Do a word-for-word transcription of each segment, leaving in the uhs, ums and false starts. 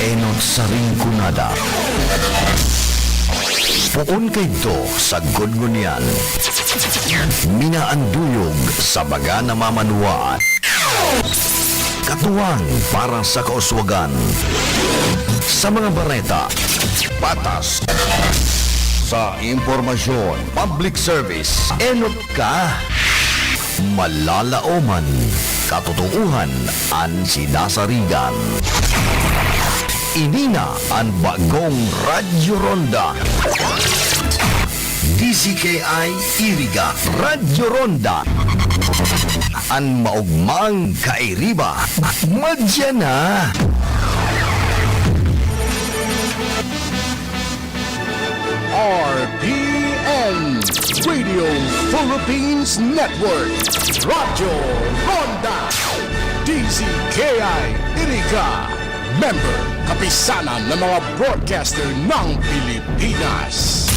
enot sa Rinconada. Poon kaidto sagkod ngunyan. Minaanduyog sa baga na mamanwaan. Katuwang para sa kauswagan. Sa mga bareta, patas. Sa impormasyon, public service, enot ka. Malalaoman, katotoohan an sinasarigan. Ini na an bagong Radyo Ronda. D Z K I Iriga, Radyo Ronda. An maogmang kairiba, madya na. R P N Radio Philippines Network, Radyo Ronda, D Z K I Iriga, member, kapisanan ng mga broadcaster ng Pilipinas.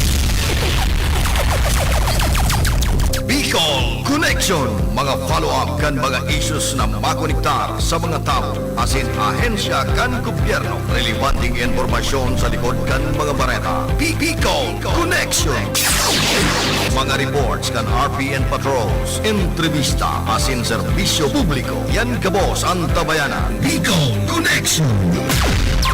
Bicol Connection, mga follow-up kan mga issues na makonektar sa mga tawo asin ahensya kan gobyerno. Relebanteng impormasyon sa likod kan mga bareta. Bi-, Bicol Connection. Mga reports kan R P N patrols, entrevista asin serbisyo publiko. Yan gabos an tabayanan. Bicol Connection.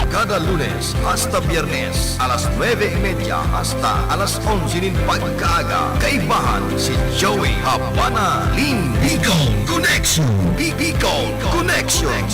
Kada Lunes hasta Biyernes, alas nuebe y media hasta alas onse nin pagkaaga. Kaibahan si Joey Habana Lin. Bicol Connection. Bi-, Bicol Connection.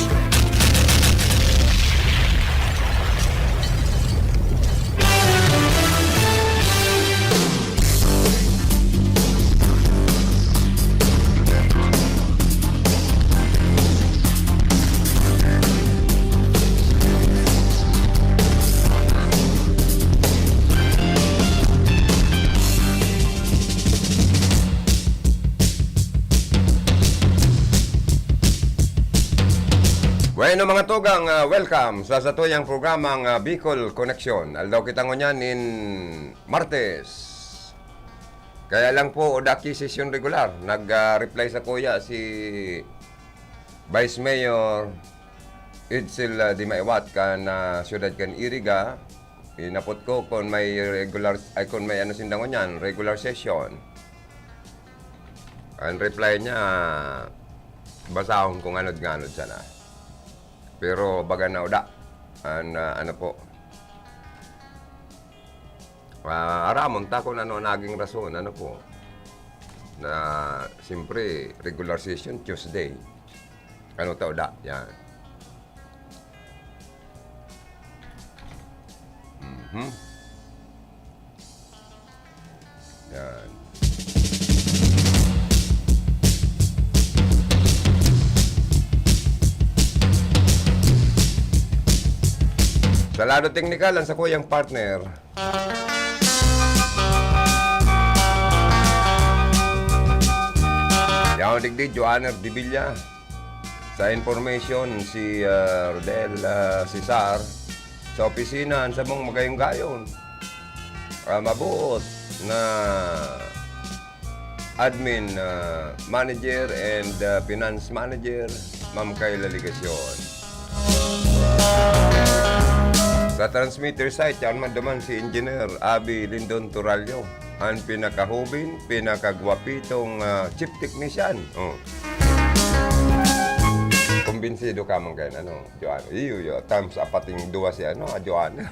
Bueno, mga tugang, ah, welcome sa satuyang programang, ah, Bicol Connection. Aldaw kita ngunyan nin Martes. Kaya lang po, uda ki sesyon regular. Nag, ah, reply sakuya si Vice Mayor Edsel, ah, Dimaiwat kan, ah, siyudad kan Iriga. Inapot ko kung may regular, ay, kung may ano sinda ngunyan, regular session. Ang reply niya, basahon kung anod-nganod sana. Pero baga na uda. An, ah, ano po, ah, aramon ta kung ano naging rason, ano po, na siyempre, regular session, Tuesday. Ano ta uda, yan. Mhm. Yan. Sa lado teknikal, ang sakuyang partner. Yaon digdi, Joanner Divilla. Sa information, si, ah, Rodel, ah, Cesar, sa opisina, an samong magayong-gayon. Ah, mabuot na admin, ah, manager and, ah, finance manager, Ma'am Kayla Legacion. Sa transmitter site, yan man duman si Engineer Abby Lindon Turallo, an pinakahubin, pinakagwapitong, ah, chief technician. Oh. Kumbinsido ka man kayan, ano, Joanne? Iyo, iyo. Thumbs up pating duwa si, ano, ah, Joanne.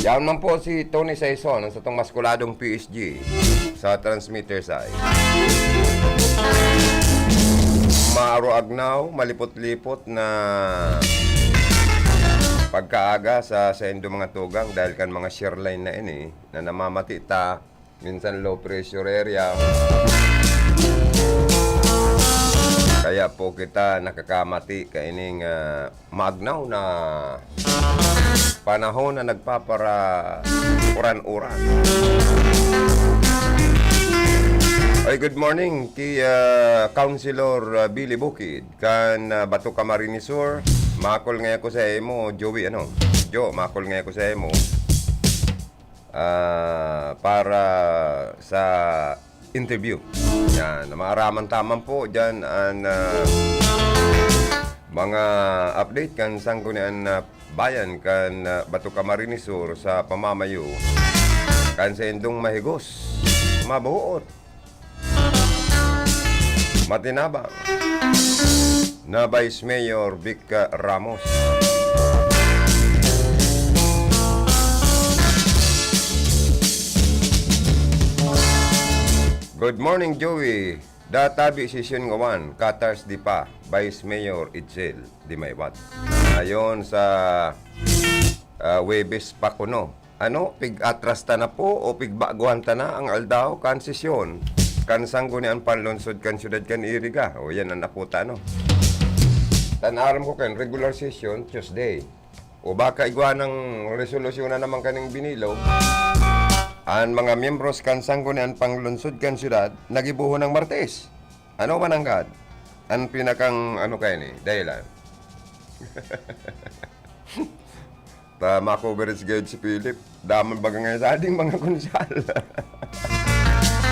Yan man po si Tony Saison, ang satong maskuladong P S G sa transmitter side. Maaro agnaw, malipot-lipot na pagkaaga sa saindo mga tugang dahil kan mga share line na ini na namamati ta, minsan low pressure area. Kaya po kita nakakamati kaining, ah, maagnaw na panahon na nagpapara-uran-uran. Ay, good morning kay, ah, Councilor, ah, Billy Bukid kan, ah, Bato Camarines Sur. Makol ngaya ko sa imo, Joey, ano? Jo, makol ngaya ko sa imo. Ah, para sa interview. Yan, maaraman taman po dyan an, ah, mga update kan Sangguniang, ah, Bayan kan, ah, Bato Camarines Sur sa pamamayo kan saindong mahigos, mabuot, matinabang na Vice Mayor Vic Ramos. Good morning, Joey. Databi sesyon ngawan, katars di pa, Vice Mayor Edsel Dimaywat. Ayon sa, ah, Huwebes pa kuno. Ano, pig-atras ta na po o pigbaguhan ta na ang aldaw kan sesyon kan Sangguniang Panlunsod kan Siyudad kan Iriga? O, yan ang aputa, no? Tan aram ko kan regular session, Tuesday. O baka igwa ng resolusyon na naman kaning binilog. An mga miyembros kan Sangguniang Panlunsod kan Siyudad nagibuhon ng Martes. Ano ba nanggad? An pinakang, ano kayo ni, dahilan? Ta ma-coverage gayod si Philip. Daman baga ngayon sa ating mga konsal.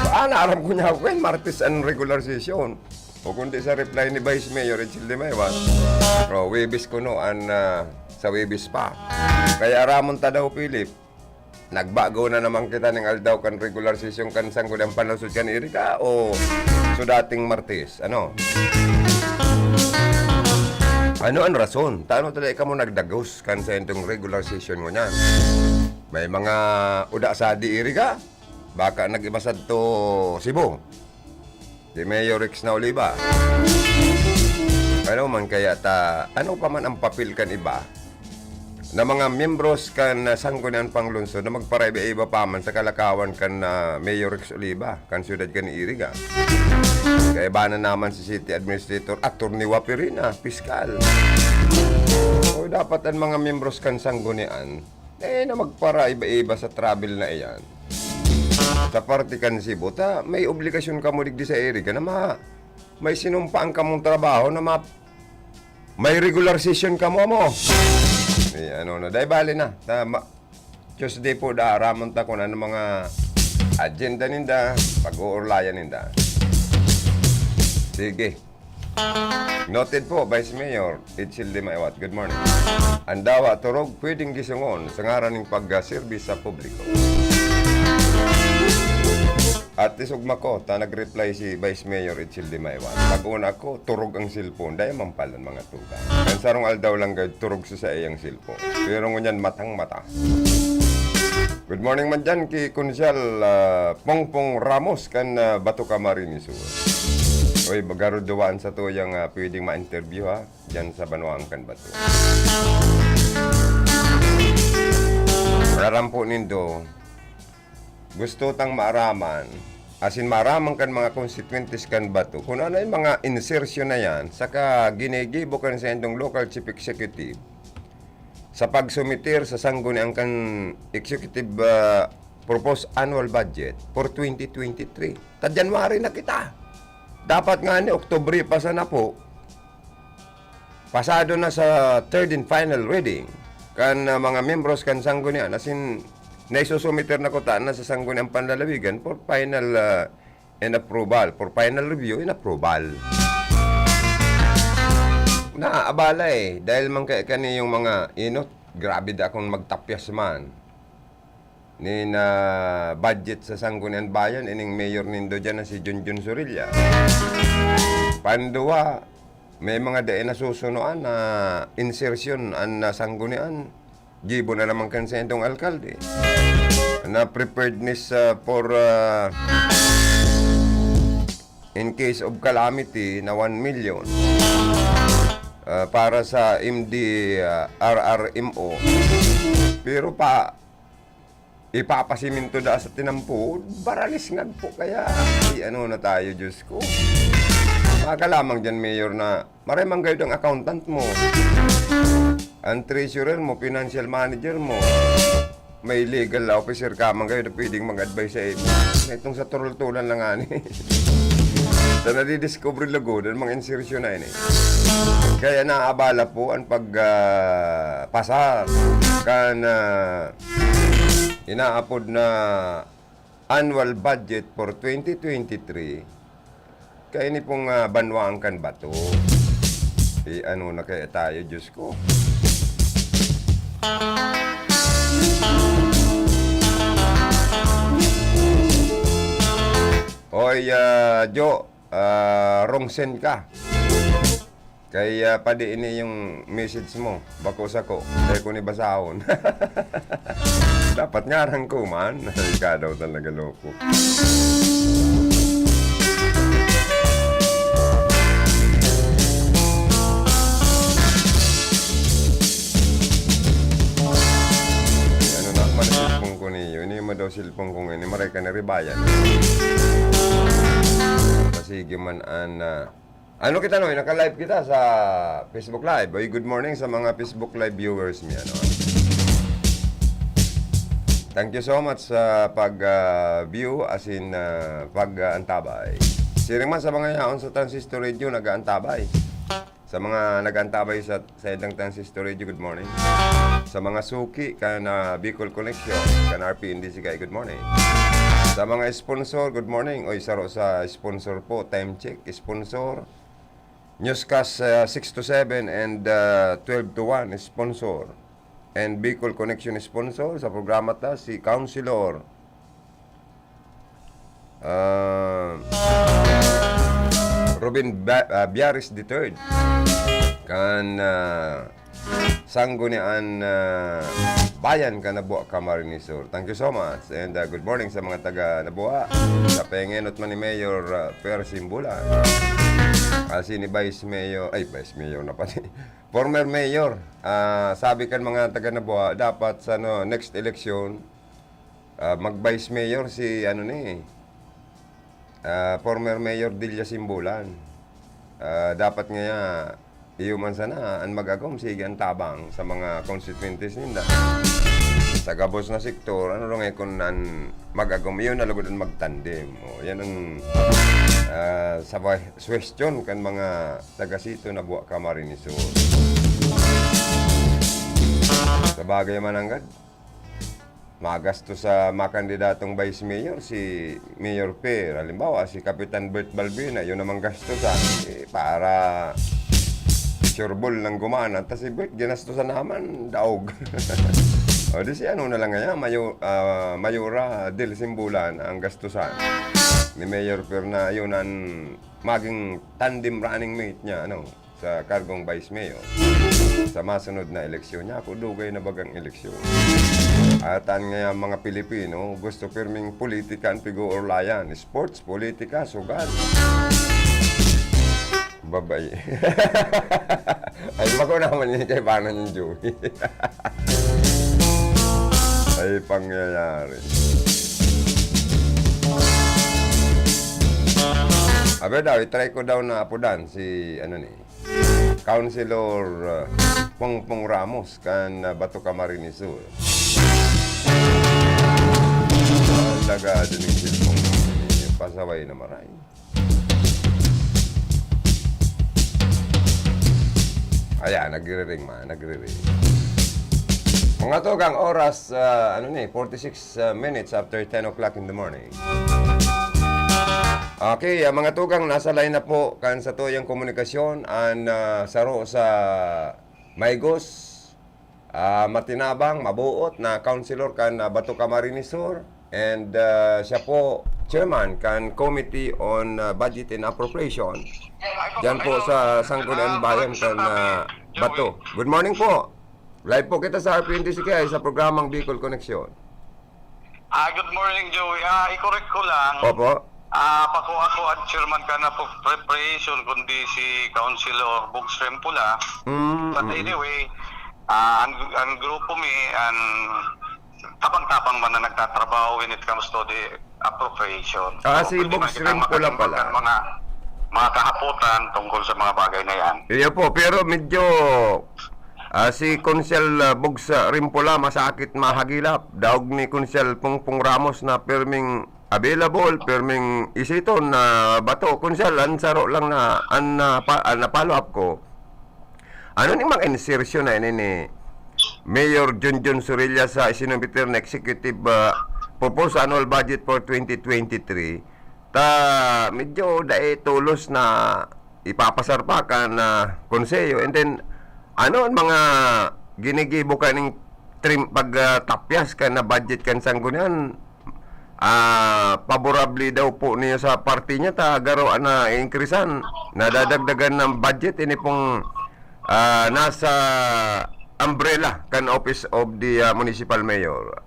Ah, naaram ko niya ako, eh, Martes ang regular session. O kundi sa reply ni Vice Mayor Rachel de Maywan, o, Huwebes kuno an, ah, sa Huwebes pa. Kaya aramon ta daw, Philip, nagbago na naman kita ning aldaw kan regular session kan Sangguniang Panlunsod kan Iriga o so dating Martes. Ano? Ano an rason? Tano ta dai kamo nagdagos kan sa entong regular session ngunyan? May mga uda sa di Iriga? Baka nag-iba sadto Cebu? Si Mayor Rex na Oliva. Ano man kaya ta, ano pa man ang papel kan iba na mga miyembros kan, ah, Sangguniang Panlunsod na magparaiba-iba pa man sa kalakawan kan, ah, Mayor Rex Oliva, kan siyudad kan Iriga? Kaiba na naman si City Administrator, Attorney Waperina, piskal. O dapat ang mga miyembros kan Sanggunian, eh, na magparaiba-iba sa travel na iyan. Sa parte kan Cebu, ta may obligasyon kamo digdi sa Iriga na ma-, may sinumpaan kamong trabaho na ma-, may regular session kamo mo. Eh, ano na, dai bali na. Ta ma-, Tuesday po, daaramon ta kung ano mga agenda ninda, pag-uurlayan ninda. Sige. Noted po, Vice Mayor Edsel de Maywan. Good morning. An dawa, turog, pwedeng gisungon sa ngaran ning pagserbi sa publiko. At isugma ko, ta nag-reply si Vice Mayor Edsel de Maywan. Pag-una ko, turog ang cellphone. Dai man pala ang mga tugang. Kan sarong aldaw lang gayod, turog sa saiyang cellphone. Pero ngunyan, matang-mata. Good morning man dyan ki Konsehal, ah, Pongpong Ramos kan, ah, Bato Camarines Sur. Uy, baga ro duwaan sa tuyang, ah, pwedeng ma-interview, ha, dyan sa Banwaan kan Bato. Aram po nindo, gusto tang maaraman, asin maaraman kan mga konstituyentes kan Bato, kung ano yung mga insertion na yan, saka ginigibo kan sa indong local chief executive, sa pagsumiter sa sanggunian kan executive, ah, proposed annual budget for twenty twenty-three. Ta January na kita. Dapat nga ni Oktubre pa sana po, pasado na sa third and final reading kan, ah, mga miyembros kan sanggunian, asin naisusumiter na kuta na sa sangguniang panlalawigan for final, ah, and approval, for final review and approval. Naabala eh, dahil man kaya kani yung mga inot, grabe da akong magtapyas man. Nin, ah, budget sa Sangguniang Bayan, ining mayor nindo dyan na si Junjun Sorilla. Panduwa, may mga dai nasusunoan na insertion an, ah, sanggunian. Gibo na naman kan sa indong alkalde na preparedness, ah, for, ah, in case of calamity na one million, ah, para sa M D, ah, R R M O. Pero pa, ipapasiminto da sa tinampo, baralis ngad po kaya. Ay, ano na tayo, Diyos ko. Maka lamang dyan, Mayor, na maray man gayod ang accountant mo. Ang treasurer mo, financial manager mo. May legal officer ka man gayod na pwedeng mag-advise sa imo. Na itong sa turultulan lang ani. Sa nadidiscover lugod, ang mga insertion na ini. Kaya naabala po ang pag, ah, pasar kan, ah, inaapod na annual budget for twenty twenty-three, kaya ini pong, ah, banwaan kan bato. Eh, ano na kaya tayo, Diyos ko? Hoy, ah, Jo, ah, wrong send ka. Kaya padi ini yung message mo, bako sako, dai ko ni basahon. Dapat ngaran ko man. Ikaw daw talaga, loko. Ano na man ang cellphone ko niyo? Ini mo daw cellphone kong ini, maray ka na ribayan. Pasigi man an, ah, ano kita, no? Naka-live kita sa Facebook Live. Oy, good morning sa mga Facebook Live viewers mi, ano? Thank you so much sa pag, ah, view, as in, ah, pag, ah, antabay. Siring man sa mga yaon sa Transistor Radio, nag-aantabay. Sa mga nag-aantabay sa, sa Edang Transistor Radio, good morning. Sa mga suki kan, ah, Bicol Connection, kan R P N D C K I, good morning. Sa mga sponsor, good morning. Oy, saro sa sponsor po, Time Check, sponsor. Newscast, ah, six to seven and, ah, twelve to one, sponsor. And Bicol Connection, sponsor sa programa ta, si Councilor, ah, Ruben Ba-, ah, Biares the third. Kan, ah, Sanggunian, ah, Bayan kan Nabua, Camarines Sur. Thank you so much. And, ah, good morning sa mga taga Nabua. Sa pengenot man ni Mayor, ah, Per Simbulan. Kasi ni Vice Mayor, ay, Vice Mayor na pati. Former Mayor, ah, sabi kan mga taga Nabua, dapat sa, ano, next election, ah, mag-Vice Mayor si, ano ni, ah, former Mayor Delia Simbulan. Ah, dapat ngaya, iyo man sana, an mag-agom, sige an tabang sa mga constituentes ninda. Sa gabos na sektor, ano lang eh, kung an mag-agom, iyo na lugod an magtandem. O, yan ang, ah, sa ba-, suwestyon kan mga taga Sito, Nabua, Camarines Sur. Sa bagay man nanggad, magasto sa makandidatong vice mayor, si Mayor Per. Halimbawa, si Kapitan Bert Balbina, yun namang gasto sa, eh, para sure ball nang gumana. Tas si Bert, ginasto sa naman, daog. O di si ano na lang ngayon, mayo-, ah, Mayora Del Simbulan ang gastusan ni Mayor Per na yun ang maging tandem running mate niya, ano, sa kargong vice mayor. Sa masunod na eleksyon niya, ako dugay na bagang eleksyon. At ang, ah, mga Pilipino, gusto pirming politika ang pig-uurlayan. Sports, politika, sugal. Babay. Ay, bako naman yun kay paano yung Joey. Ay, pangyayari. Abi daw, i-try ko daw na apodan si, ano ni, Councilor, uh, Pongpong Ramos kan, uh, Bato Camarines Sur. Talaga, din yung cellphone ko. Pasaway na maray. Ayan, nagre-ring man, nagre-ring. Mga tugang, oras, ah, ano ni, forty-six, ah, minutes after ten o'clock in the morning. Okay, ah, mga tugang, nasa line na po kan satuyang komunikasyon an, ah, saro sa maigos, ah, matinabang, mabuot na councilor kan, ah, Bato Camarines Sur, and, ah, siya po chairman kan Committee on, ah, Budget and Appropriation. Diyan po sa Sangguniang Bayan kan, ah, Bato. Good morning po. Live po kita sa R P N D C K I sa programang Bicol Connection. Ah, good morning, Joey. Ah, i-correct ko lang. Opo. Ah, bako ako ang chairman kan appropriation, kundi si Councilor Bugs Rempula. Mm, But mm. anyway, ah, ang, ang grupo mi, ang tabang-tabang man na nagtatrabaho when it comes to the appropriation. Ah, So, si pwede Bugs makita Rempula makatambag pala. ang mga, mga kahapotan tungkol sa mga bagay na yan. Iyo po, pero medyo, ah, si Konsel, ah, Bugs, ah, Rempula, masakit mahagilap. Daog ni Konsel Pongpong Ramos na pirming available, pirming isiton na bato. Konsel, an saro lang na, an, ah, pa-, an na-follow up ko, ano ni mga insertion na ini ni Mayor Junjun Sorilla sa isinumpiter na executive, ah, proposed annual budget for twenty twenty-three, ta medyo dai tolos na ipapasar pa kan, ah, Konseho. And then, ano an mga ginigibo kaning trim-, pag, ah, tapyas kan na budget kan Sanggunian? Ah, paborable daw po niyo sa parte niya, ta garo na iinkresan, nadadagdagan ng budget, ini pong, ah, nasa umbrella kan Office of the, ah, Municipal Mayor.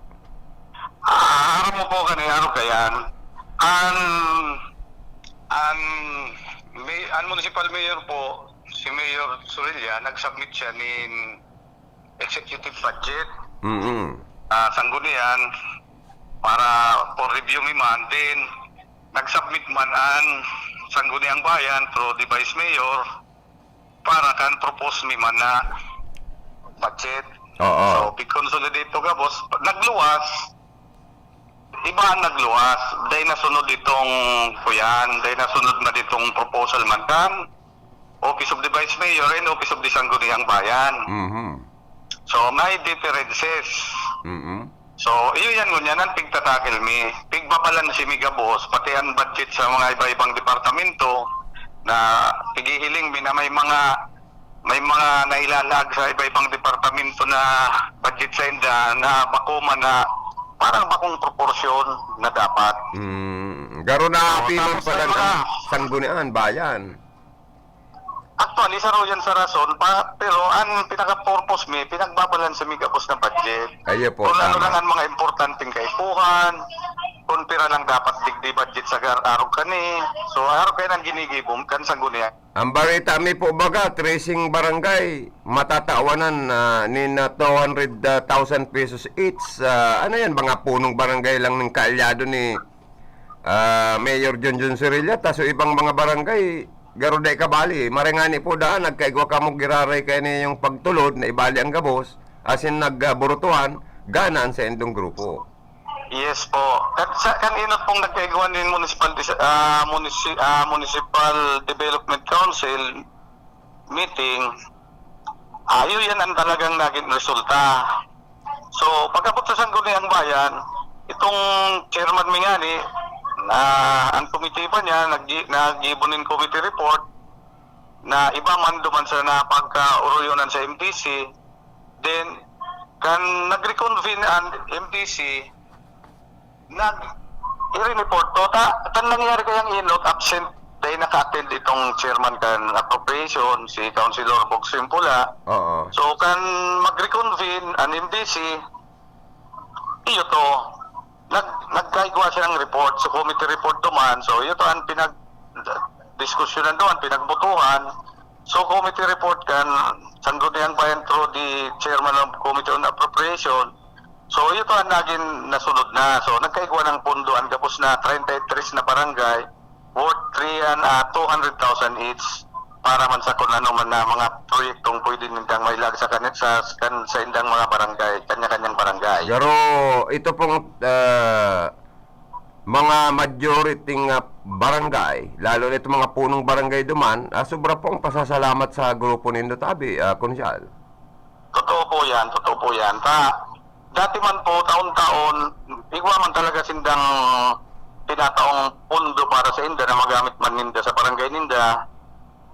Ah, aram mo po kani, ano kaya? An, an, may, an municipal mayor po, si Mayor Sorella, nag-submit siya nin executive budget, Mm-mm. ah, Sanggunian, para for review mi man. Then, nag-submit man an Sangguniang Bayan through the Vice Mayor para kan propose mi man na budget. Oo. So, pig-consolidate to gabos, nagluwas. Iba an nagluwas. Dai nasunod itong kuyan, dai nasunod man itong proposal man kan Office of the Vice Mayor and Office of the Sangguniang Bayan. Mhm. So, may differences. Mhm. So, iyo yan ngunyan an pigtatackle mi. Pigbabalanse mi gabos, pati an budget sa mga iba-ibang departamento na pighihiling mi na may mga, may mga nailalaag sa iba-ibang departamento na budget sa inda na bako man na parang bakong proporsyon na dapat. Mm, garo na Oo, api man tapos may pala mga ng Sanggunian, Bayan. Actually, saro yan sa rason, pa, pero an pinaka-purpose mi, pinagbabalanse mi gabos na budget. Ayo po, Kung ano tama. lang an mga importanteng kaipuhan, kung pira lang dapat digdi budget sa gar-, arog kani. So, arog kaya nang ginigibo kan Sanggunian. Ang balita mi po baga, tracing barangay, matatawanan na nin, ah, two hundred thousand pesos each. Ah, ano yan, mga punong barangay lang ning kaalyado ni, ah, Mayor Junjun Sorella, tas yung ibang mga barangay, garo dai kabali. Maray ngani po daan, nagkaigwa kamo giraray kaya ninyong pagtulod na ibali ang gabos, asin nagburutuhan, gana an saindong grupo. Yes po. Kan, sa, kan inot pong nagkaigwa nin municipal dis-, ah, munisi-, ah, Municipal Development Council meeting, ayo yan ang talagang naging resulta. So, pag-abot sa Sangguniang Bayan, itong chairman mi ngani, na ang komitiba niya, naggi-, naggibo nin committee report na iba man duman sa napagkaoroyonan sa M D C. Then, kan nag-reconvene an M D C, nag-i-report to. Ta, kan nangyari kayang inot, absent, dahil naka-attend itong chairman kan appropriation, si Councilor Bogsing Pula. Oo. So, kan mag-reconvene an M D C, iyo to, nag-, nagkaigwa siya ng report. So, committee report duman. So, iyo to ang pinag-, diskusyonan duman, pinagbotohan. So, committee report kan Sangguniang Bayan through the chairman of Committee on Appropriation. So, iyo to ang naging nasunod na. So, nagkaigwa ng pondo ang gabos na treinta y tres na barangay worth three and, ah, two hundred thousand each para man sa kung ano man na mga proyektong pwede nindang mailag sa kanit sa, kan, sa indang mga barangay, kanya-kanyang barangay. Pero ito pong, ah, mga majority nga barangay, lalo na itong mga punong barangay duman, ah, sobra pong pasasalamat sa grupo nindo tabi, ah, Konsyal. Totoo po yan, totoo po yan. Ta, dati man po, taon-taon, igwa man talaga sindang tinataong pondo para sa inda na magamit man ninda sa barangay ninda.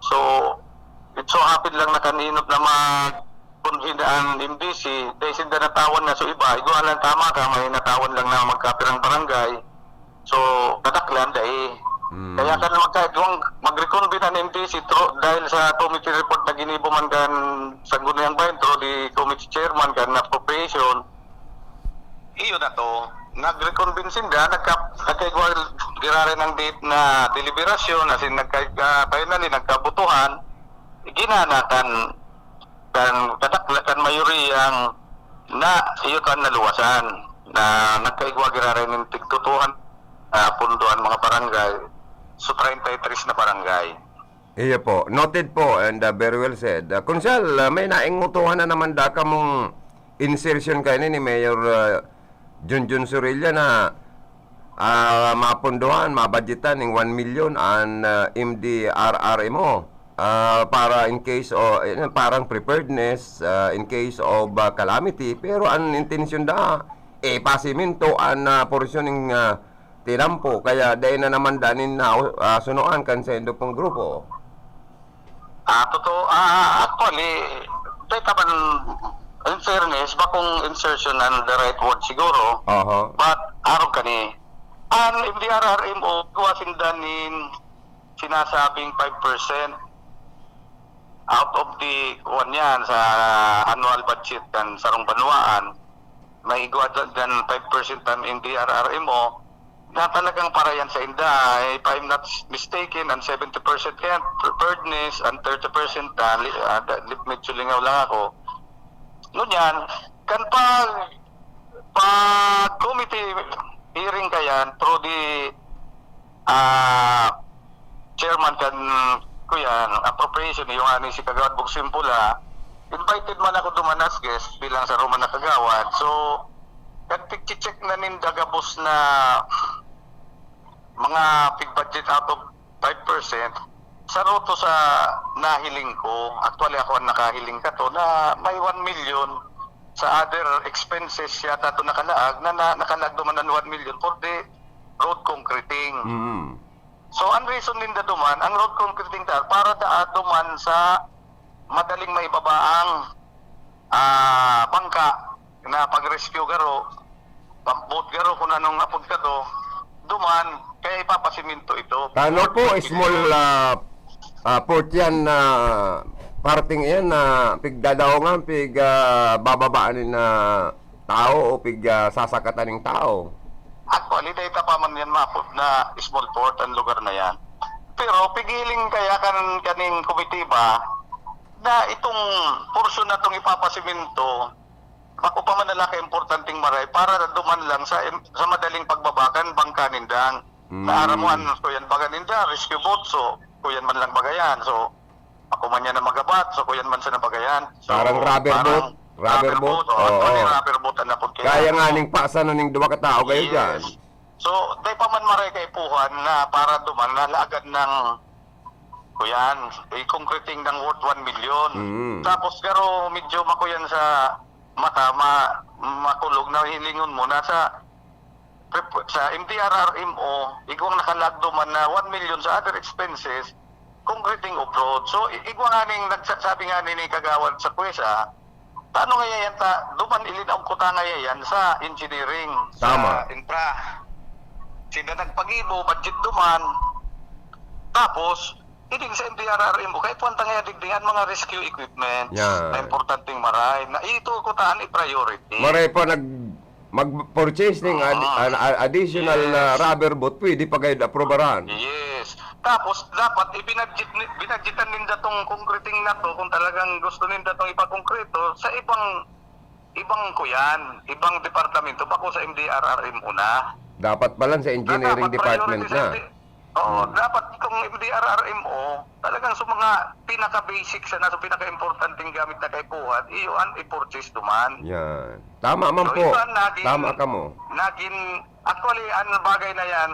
So, it so happened lang na kan inot na mag-convene an M D C, dahil sinda natawan na so iba, igwa lang tama ka, may natawan lang na magkapirang barangay. So, kadaklan, dai. Mm. Kaya kan magkaigwang mag-reconvene an M D C through, dahil sa committee report na ginibo man kan Sangguniang Bayan through the committee chairman kan appropriation, iyo na to. Nag-reconvene sinda, nagka-, nagkaigwa giraray ng date na deliberasyon, as in, nagka-, ah, finally, nagkabutuhan, ginana kan, kan kadakla-, kan mayoriyang na iyo kan naluwasan, na nagkaigwa giraray nin tigtutuhan, ah, pondo an mga barangay. So, treinta y tres na barangay. Iyo po. Noted po and, ah, very well said. Ah, Konsehal, ah, may naingutuhan na naman da kamong insertion kaini ni Mayor, ah, Junjun Sorella na, ah, mapondohan, mabudgetan ning one million an, ah, M D R R M O, ah, para in case o, eh, parang preparedness, ah, in case of, ah, calamity. Pero ang intensyon da, ipasimento an, ah, porsyon ning, ah, tinampo, kaya dai na naman danin na, ah, sunoan kan saindo pong grupo. Ah, totoo. Ah, actually, dai ta man, in fairness, bakong insertion an the right word siguro. Aha. But, arog kani, an M D R R M O, igwa sinda nin sinasabing five percent out of the, kuwan yan, sa annual budget kan sarong banwaan. May igwa da-, dan five percent an M D R R M O na talagang para yan sa inda. If I'm not mistaken, an seventy percent yan, preparedness, an thirty percent, ah, li-, ah, da-, li-, medyo lingaw lang ako. Ngunyan, kan pag, pag committee hearing kayan, through the, ah, chairman kan, kuyan, appropriation, iyo ngani si Kagawad Bugsimpula, invited man ako duman as guest bilang saro man na kagawad. So, nagpi-check na ninda gabos na mga pig-budget out of five percent, saro to sa nahiling ko. Actually, ako ang nakahiling kato na may one million sa other expenses yata to nakalaag, na, na nakalaag duman an one million for the road concreting. Mm. So, ang reason ninda duman, ang road concreting ta, para daa duman sa madaling maibabaang, ah, bangka na pag-rescue garo, pag-boat garo, kung anong apod kato, duman, kaya ipapasimento ito. Tano po, small, ah, ah, port yan na parting iyan na pigdadaongan, pig, ah, bababaan na tao o pig, ah, sasakatan ning tao? Actually, dai ta pa man yan maapod na small port ang lugar na yan. Pero pigiling kaya kan, kaning komitiba na itong porsyon na itong ipapasimento, bako pa man na laki importanteng maray para duman lang sa, sa madaling pagbaba kan bangka nindang. Mm. Naaram mo, ano, kuyan baga ninda, rescue boat, so kuyan man lang baga yan. So, ako man yan na magabat, so kuyan man sa nabagayan. So, parang rubber parang boat. Rubber rubber boat. Boat, oh, Oo. Actually, rubber boat ang napod kaya. Kaya nga ning pasa na ning duwa ka tao kayo Yes. dyan. So, dai pa man maray kaipuhan na para duman na laagan ng kuyan, i-concreting ng worth one million. Mm. Tapos, garo medyo makuyan sa mata, ma-, makulog na hilingon mo na sa prep-, sa M D R R M O, igwang nakalaag duman na one million sa other expenses, concreting of road. So, i-, igwa nga ning nagsa-, sabi nga ni, ni Kagawad sa Kuwesa, paano nga yan ta, duman ilinaog ko ta nga yan sa engineering, Tama. sa infra. Sila nagpagibo, budget duman. Tapos, idin sa M D R R M O, kaya puwanta nga digdi an mga rescue equipments Yan. na importanteng maray, na ito ko taan i-priority. Maray pa nag-, mag-purchase ning ad-, Oo. an-, a-, additional, Yes. ah, rubber boat, pwede pa gayud aprobaran. Yes. Tapos, dapat ibinadget ni, binadgetan ninda tong concreting na to kung talagang gusto ninda tong ipakongkreto sa ibang, ibang kuyan, ibang departamento, bako sa M D R R M O na. Dapat pa lang sa engineering Na dapat department priority sa na. M D, oo, Hmm. dapat itong M D R R M O, talagang sa mga pinaka-basic sana, sa pinaka-importanteng gamit na kaipuhan, iyo an i-purchase duman. Yan. Tama man So, po. ito ang naging, Tama ka mo. naging, actually, ang bagay na yan,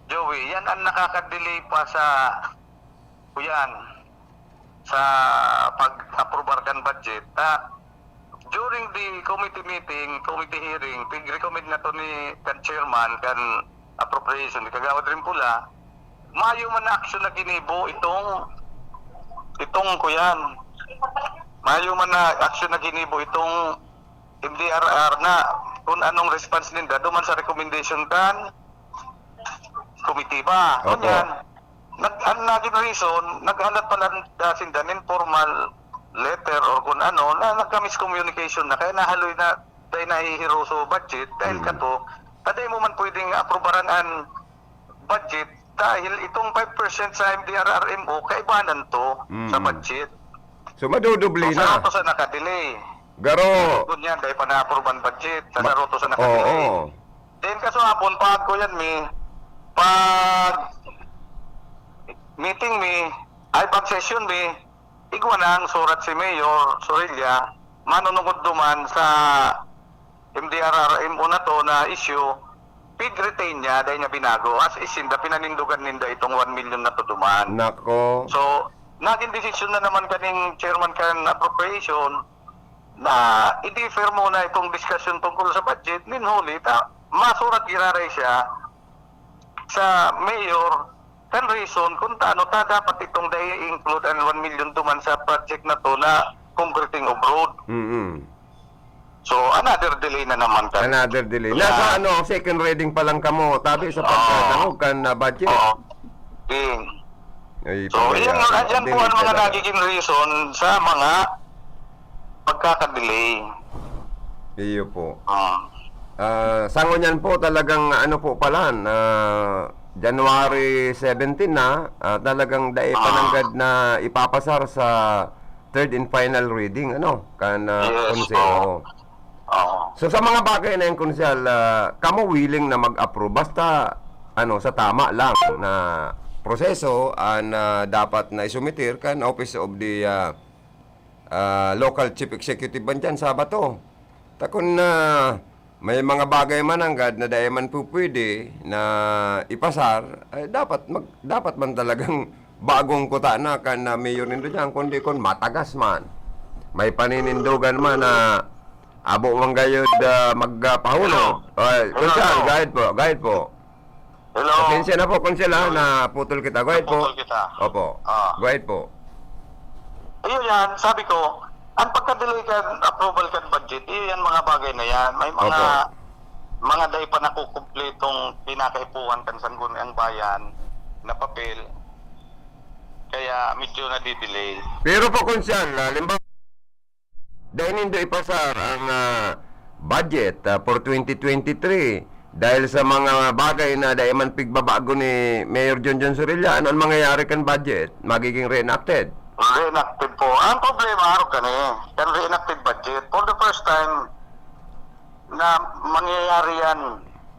Joey, yan ang nakaka-delay pa sa, kuyan, sa pag-aprobar kan budget. Ah, during the committee meeting, committee hearing, pig-recommend na to ni kan chairman, kan appropriation, ni Kagawad Rimpula, mayo man na aksyon na ginibo itong, itong kuyan. Mayo man na aksyon na ginibo itong M D R R na kung anong response ninda duman sa recommendation kan komitiba. Opo. Ngunyan, nag-, ang naging reason, naghalat pala, ah, sinda nin formal letter or kung ano, na nagka-miscommunication na, kaya nahaloy na, dahil nahihiroso budget, dahil Mm. kato, na dai mo man pwedeng aprobaran ang budget dahil itong five percent sa M D R R M O, kaibanan to Mm. sa budget. So, madudubli So, na. sa ato sa nakadelay. Garo. Ngunyan, dahil pa naaproban budget, sa Ma-, saruto sa nakadelay. oo. Then, kasuhapon, pag kuyan mi, pag meeting mi, ay pag session mi, igwa na ang surat si Mayor Sorilla, manunungod duman sa M D R R M O na to na issue, pig-retain niya, dahil niya binago. As is, sinda, pinanindugan ninda itong one million na to duman. Nako. So, naging desisyon na naman kaning chairman kan appropriation, na i-defer muna itong diskusyon tungkol sa budget, nin huli ta masurat giraray siya sa mayor kan reason kung taano ta dapat itong dai i-include an one million duman sa project na 'to na concreting of road. Mm. So, another delay na naman ka. Another delay. Yeah. Nasa ano, second reading pa lang kamo, tabi sa Oo. pagkadangog kan, ah, budget. Oo. Ding. Ay, So, pabaya. yan, yan po ang mga Delikado. nagiging reason sa mga pagkakadelay. Iyo po. Ah. Ah, sa ngunyan po, talagang ano po pala, ah, January seventeen na, ah, talagang dai pa Ah. nanggad na ipapasar sa third and final reading, ano, kan, ah, Yes, Konseho. oo. Oo. So, sa mga bagay na yan, Konsehal, ah, kamo willing na mag-approve basta, ano, sa tama lang na proseso, ah, na dapat na isumitir kan Office of the, ah, ah, Local Chief Executive man dyan sa bato. Ta kun, ah, may mga bagay man nanggad na dai man po pwede na ipasar, ay dapat mag-, dapat man talagang bagong kuta na kan, ah, mayor nindo diyan, kundi kun matagas man, may paninindogan man na abo man gayod, ah, magpahulog. Hello. Ay, Hello, Konsehal, hello. go ahead po, go ahead po. Hello? Pasensya na po, Konsehal, ha, Hello? naputol kita. Go ahead po. Naputol kita. Opo. Ah. Go ahead po. Ayun yan, sabi ko, ang pagka-delay kan approval kan budget, iyo yan mga bagay na yan. May mga, Opo. mga dai pa nakukumpletong pinakaipuhan kan Sangguniang Bayan na papel. Kaya medyo nadidelay. Pero po, Konsehal, halimbawa, dai nindo ipasar ang, ah, budget, ah, for twenty twenty-three dahil sa mga bagay na dai man pigbabago ni Mayor Junjun Zorilla. Ano ang mangyayari kan budget? Magiging reenacted? Reenacted po. Ang problema, arog kani, kan reenacted budget, for the first time na mangyayari yan,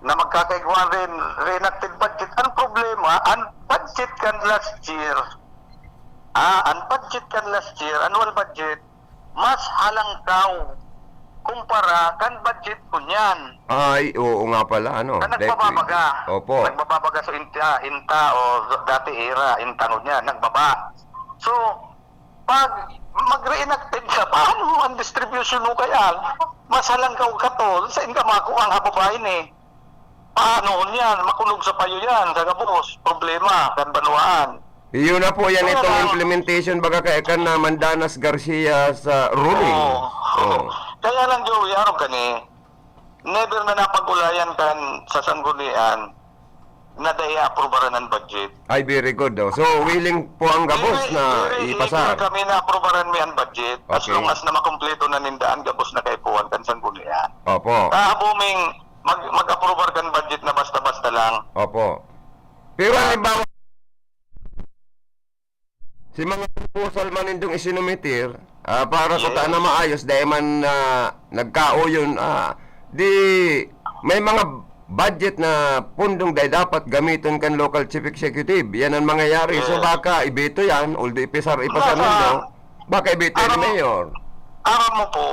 na magkakaigwa rin reenacted budget. Ang problema, ang budget kan last year, ah, ang budget kan last year, annual budget, mas halangkaw kumpara kan budget ngunyan. Ay, oo nga pala, ano, Kan Decree. nagbababaga. Opo. Nagbababaga sa inta, inta o dati era, inta ngunyan, nagbaba. So, pag mag-reenacted ka, paano ang distribution mo kaya? Mas halangkaw ka to, sa inka mako ang hababain eh. Paano yan? Makulog sa payo yan, sa gabos. Problema, kan banwaan. Iyo na po yan, Kaya itong lang implementation, baga kay kan na Mandanas Garcia sa ruling. Oo. Oo. Kaya lang, Joey, araw gani, never na napag-ulayan kan sa sanggunian na dai aprubaran ang budget. Ay, very good, oh. So, willing po ang gabos Dili, na dili, ipasar. Dili kami na aprubaran mi ang budget as Okay. long as na makumpleto na ninda ang gabos na kaipuhan kan sanggunian. Opo. Kahaboming mag-, mag-aprubar kan budget na basta-basta lang. Opo. Pero Ah. halimbawa, si mga proposal man nindong isinumitir, ah, para sa Yes. taan na maayos, dahil man, ah, nagkao yun, ah, di may mga budget na pundong dahil dapat gamiton kan local chief executive. Yan ang mangyayari. So, Yes. baka ibeto yan, although ipisar, ipasar Baka, nindo, baka ibeto yan ni aram, Mayor. aram mo po,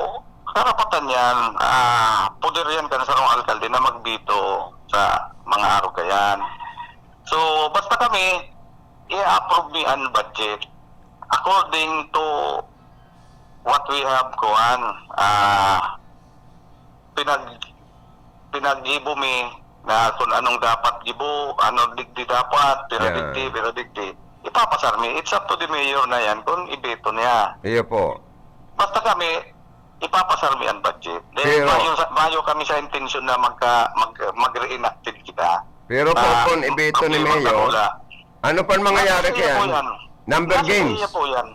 karapatan yan, ah, poder yan kan sarong alkalde na magbito sa mga arugayan. So, basta kami, i-approve mi an budget according to what we have, kuwan, ah, pinag-, pinag-ibo mi na kung anong dapat gibo, ano digdi dapat, pero Yeah. digdi, pero digdi. Ipapasar mi. It's up to the mayor na yan kung ibeto niya. Iyo po. Basta kami, ipapasar mi ang budget. Then, Pero mayo sa, mayo kami sa intensyon na magka-, mag-, mag-reenacted kita. Pero po, Ah, kung ibeto ni problema sa Mayor, wala. ano pang mangyayari Nasa iyo po kaya? yan. Number Nasa games. iyo po yan.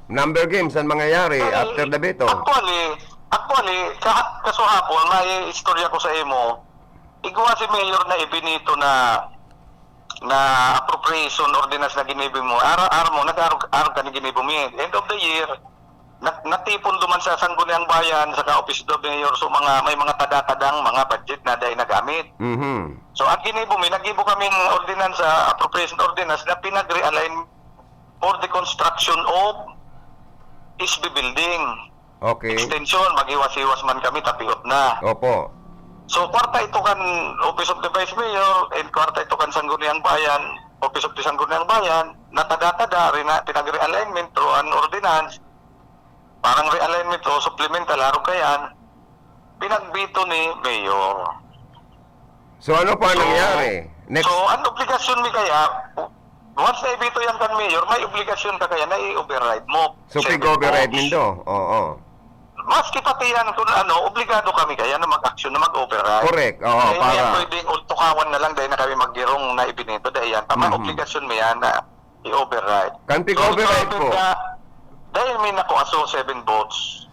Number games ang mangyayari Ay, after the veto. Actually, actually, ka-, kasuhapon, may istorya ko sa imo. Igwa si Mayor na ibinito na, na appropriation ordinance na ginibo mo. Ara-, ara mo, nag-arog-, arog ka ni ginibo mo. End of the year, na-, natipon duman sa Sangguniang Bayan, sa ka-Office of the Mayor, so mga, may mga tada-tadang mga budget na dai nagamit. Mhm. So, ang ginibo mi, naggibo kaming ordinance, ah, appropriation ordinance na pinag-realign for the construction of S B building. Okay. Extension, maghiwas-hiwas man kami, tapiot na. Opo. So, kwarta ito kan Office of the Vice Mayor and kwarta ito kan Sangguniang Bayan, Office of the Sangguniang Bayan, natada-tada, rina-, pinag-realignment through an ordinance. Parang realignment o supplemental, arog kaiyan, pinagbeto ni Mayor. So, ano pa ang So, nangyari? Next. So, ang obligasyon mi kaya, once na ibeto yan kan Mayor, may obligasyon ka kaya na i-override mo. So, Seven pig-override votes. nindo? Oo. Maski pati yan, kung ano, obligado kami kaya na mag-action, na mag-override. Correct. Oo, Kaya para yan pwedeng ultukawan na lang dahil na kami maggirong na ibineto, dahil yan. Tama, Mhm. obligasyon mo yan na i-override. Kan So, pig-override ikaw, po. ka, dahil may nakuha, so, seven votes.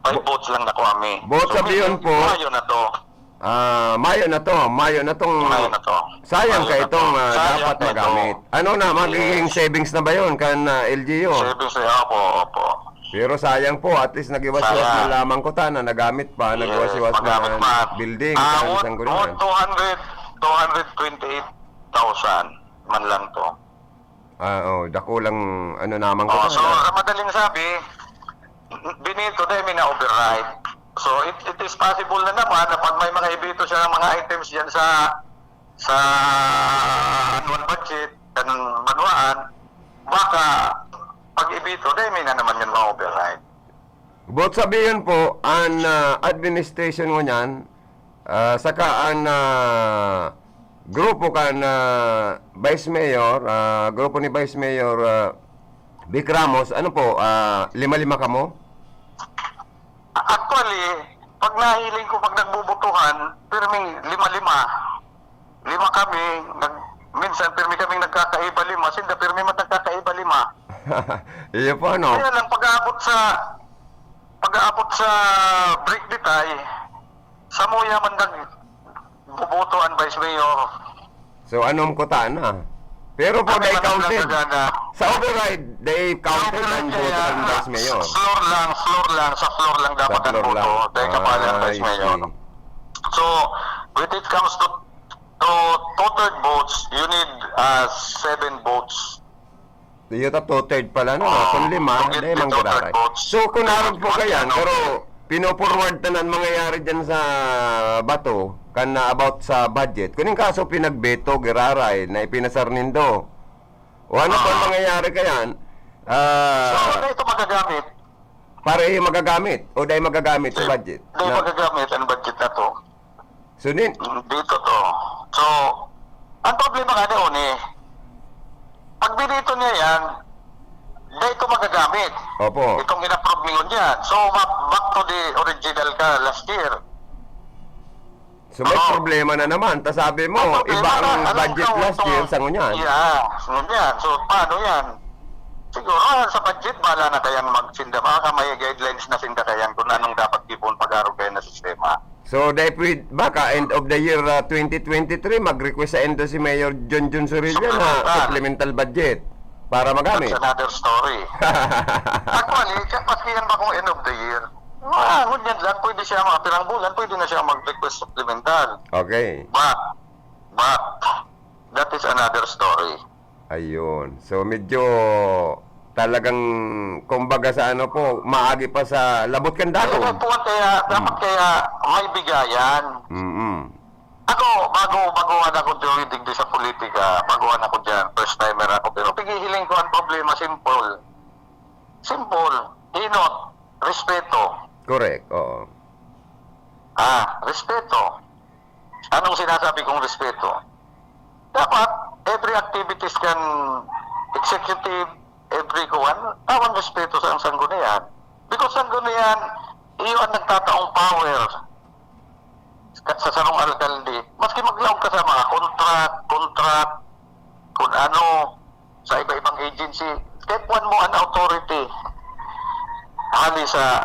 Five Bo-, votes lang nakuha mi. Bo, So, sabihin medyo po, mayo na to. ah, mayo na to, mayo na tong Mayo na to. sayang Mayo ka na itong, to. ah, Sayang dapat ka ito. magamit. Ano na, magiging Yes. savings na ba yun kan, ah, L G U? Savings na, opo, opo. Pero sayang po, at least nag-iwas-iwas Sayang. man lamang kuta na nagamit pa, Yes, nag-iwas-iwas magamit man pa. building, Ah, kan what, sanggunian. what two hundred, two hundred twenty-eight thousand man lang to. Ah, oh, dakulang ano naman ko Oh, so, sana. sa madaling sabi, binito dahil may na-override. So, it, it is possible na naman na pag may mga ibito siya ng mga items dyan sa, sa annual budget, kan banwaan, baka pag ibito dahil may na naman yun ma-override. But sabihin po, an, ah, administration ngunyan, ah, saka an, ah, grupo kan, ah, Vice Mayor, ah, grupo ni Vice Mayor, ah, Vic Ramos, ano po, ah, lima-lima kamo? Actually, pag nahiling ko, pag nagbubutuhan, pirming lima-lima. Lima kami, nag-, minsan pirmi kaming nagkakaiba lima, sinda pirmi man nagkakaiba lima. Iyo po, no? Kaya lang, pag-aabot sa, pag-aabot sa break di tayo, samuya man nagbuboto ang Vice Mayor. So, anong kuta na? Pero po, Kami they man ang counted. nagagana. Sa override, they counted Override ang boto kaya, ng Vice Mayor. Floor lang, floor lang, sa floor lang dapat Sa ang floor boto. lang. Kaya kapala ang Ah, Vice I Mayor. see. So, when it comes to, to two-third votes, you need, ah, seven votes. Iyo ta two-third pala, no? Oo, Kung lima, two-third, dahil two-third manggararay. votes. So, kung Pero naroon po kaya, ano, pero pino-forward ta na ang mangyayari dyan sa bato, kan na about sa budget. Kung yung kaso pinagbeto, giraray, na ipinasar nindo. O ano pa ang Ah. mangyayari kayan? Ah, So, dahil ito magagamit. Pareho magagamit o dahil magagamit sa budget? Dahil Na magagamit ang budget na to. So, nin- Dito to. So, ang problema nga ni Oni, pag binito niya yan, dahil ito magagamit. Opo. Itong in-approve ningon yan. So, ma-, back to the original ka last year. So, may Oo. problema na naman. Ta sabi mo, May problema iba na. ang Alam budget ko, last itong year sa ngunyan. Yeah, sa ngunyan. So, paano yan? Siguro, ah, sa budget, bahala na kayang magsinda. Baka may guidelines na sinda kayan kung anong dapat gibon pag-arog kayan na sistema. So, dahil pwed-, baka end of the year, ah, twenty twenty-three, mag-request sa endo si Mayor Junjun Surilla na Supplemental. supplemental budget para magamit. That's another story. Actually, ka-, maski yan ba kung end of the year? Ah, ngunyan lang, pwede siya mga pirang bulan, pwede na siya mag-request supplemental. Okay. But, but, that is another story. Ayun. So, medyo talagang, kumbaga sa ano po, maagi pa sa labot kan dato. Kaya po, kaya, dapat Mm. kaya may bigayan. Mm-mm. Ako, bago, baguhan ako dyan, digdi sa politika, baguhan ako dyan, first timer ako. Pero pigihiling ko ang problema, simple. Simple. Hinot. Respeto. Correct, oo. Ah, respeto. Anong sinasabi kong respeto? Dapat, every activities kan executive, every kuwan, tawan respeto sa sanggunian. Because sanggunian, iyo ang nagtataong power sa, sa sarong alkalde. Maski maglaog ka sa mga contract, contract, kung ano, sa iba-ibang agency, kaya kuwan mo an authority. Hali sa,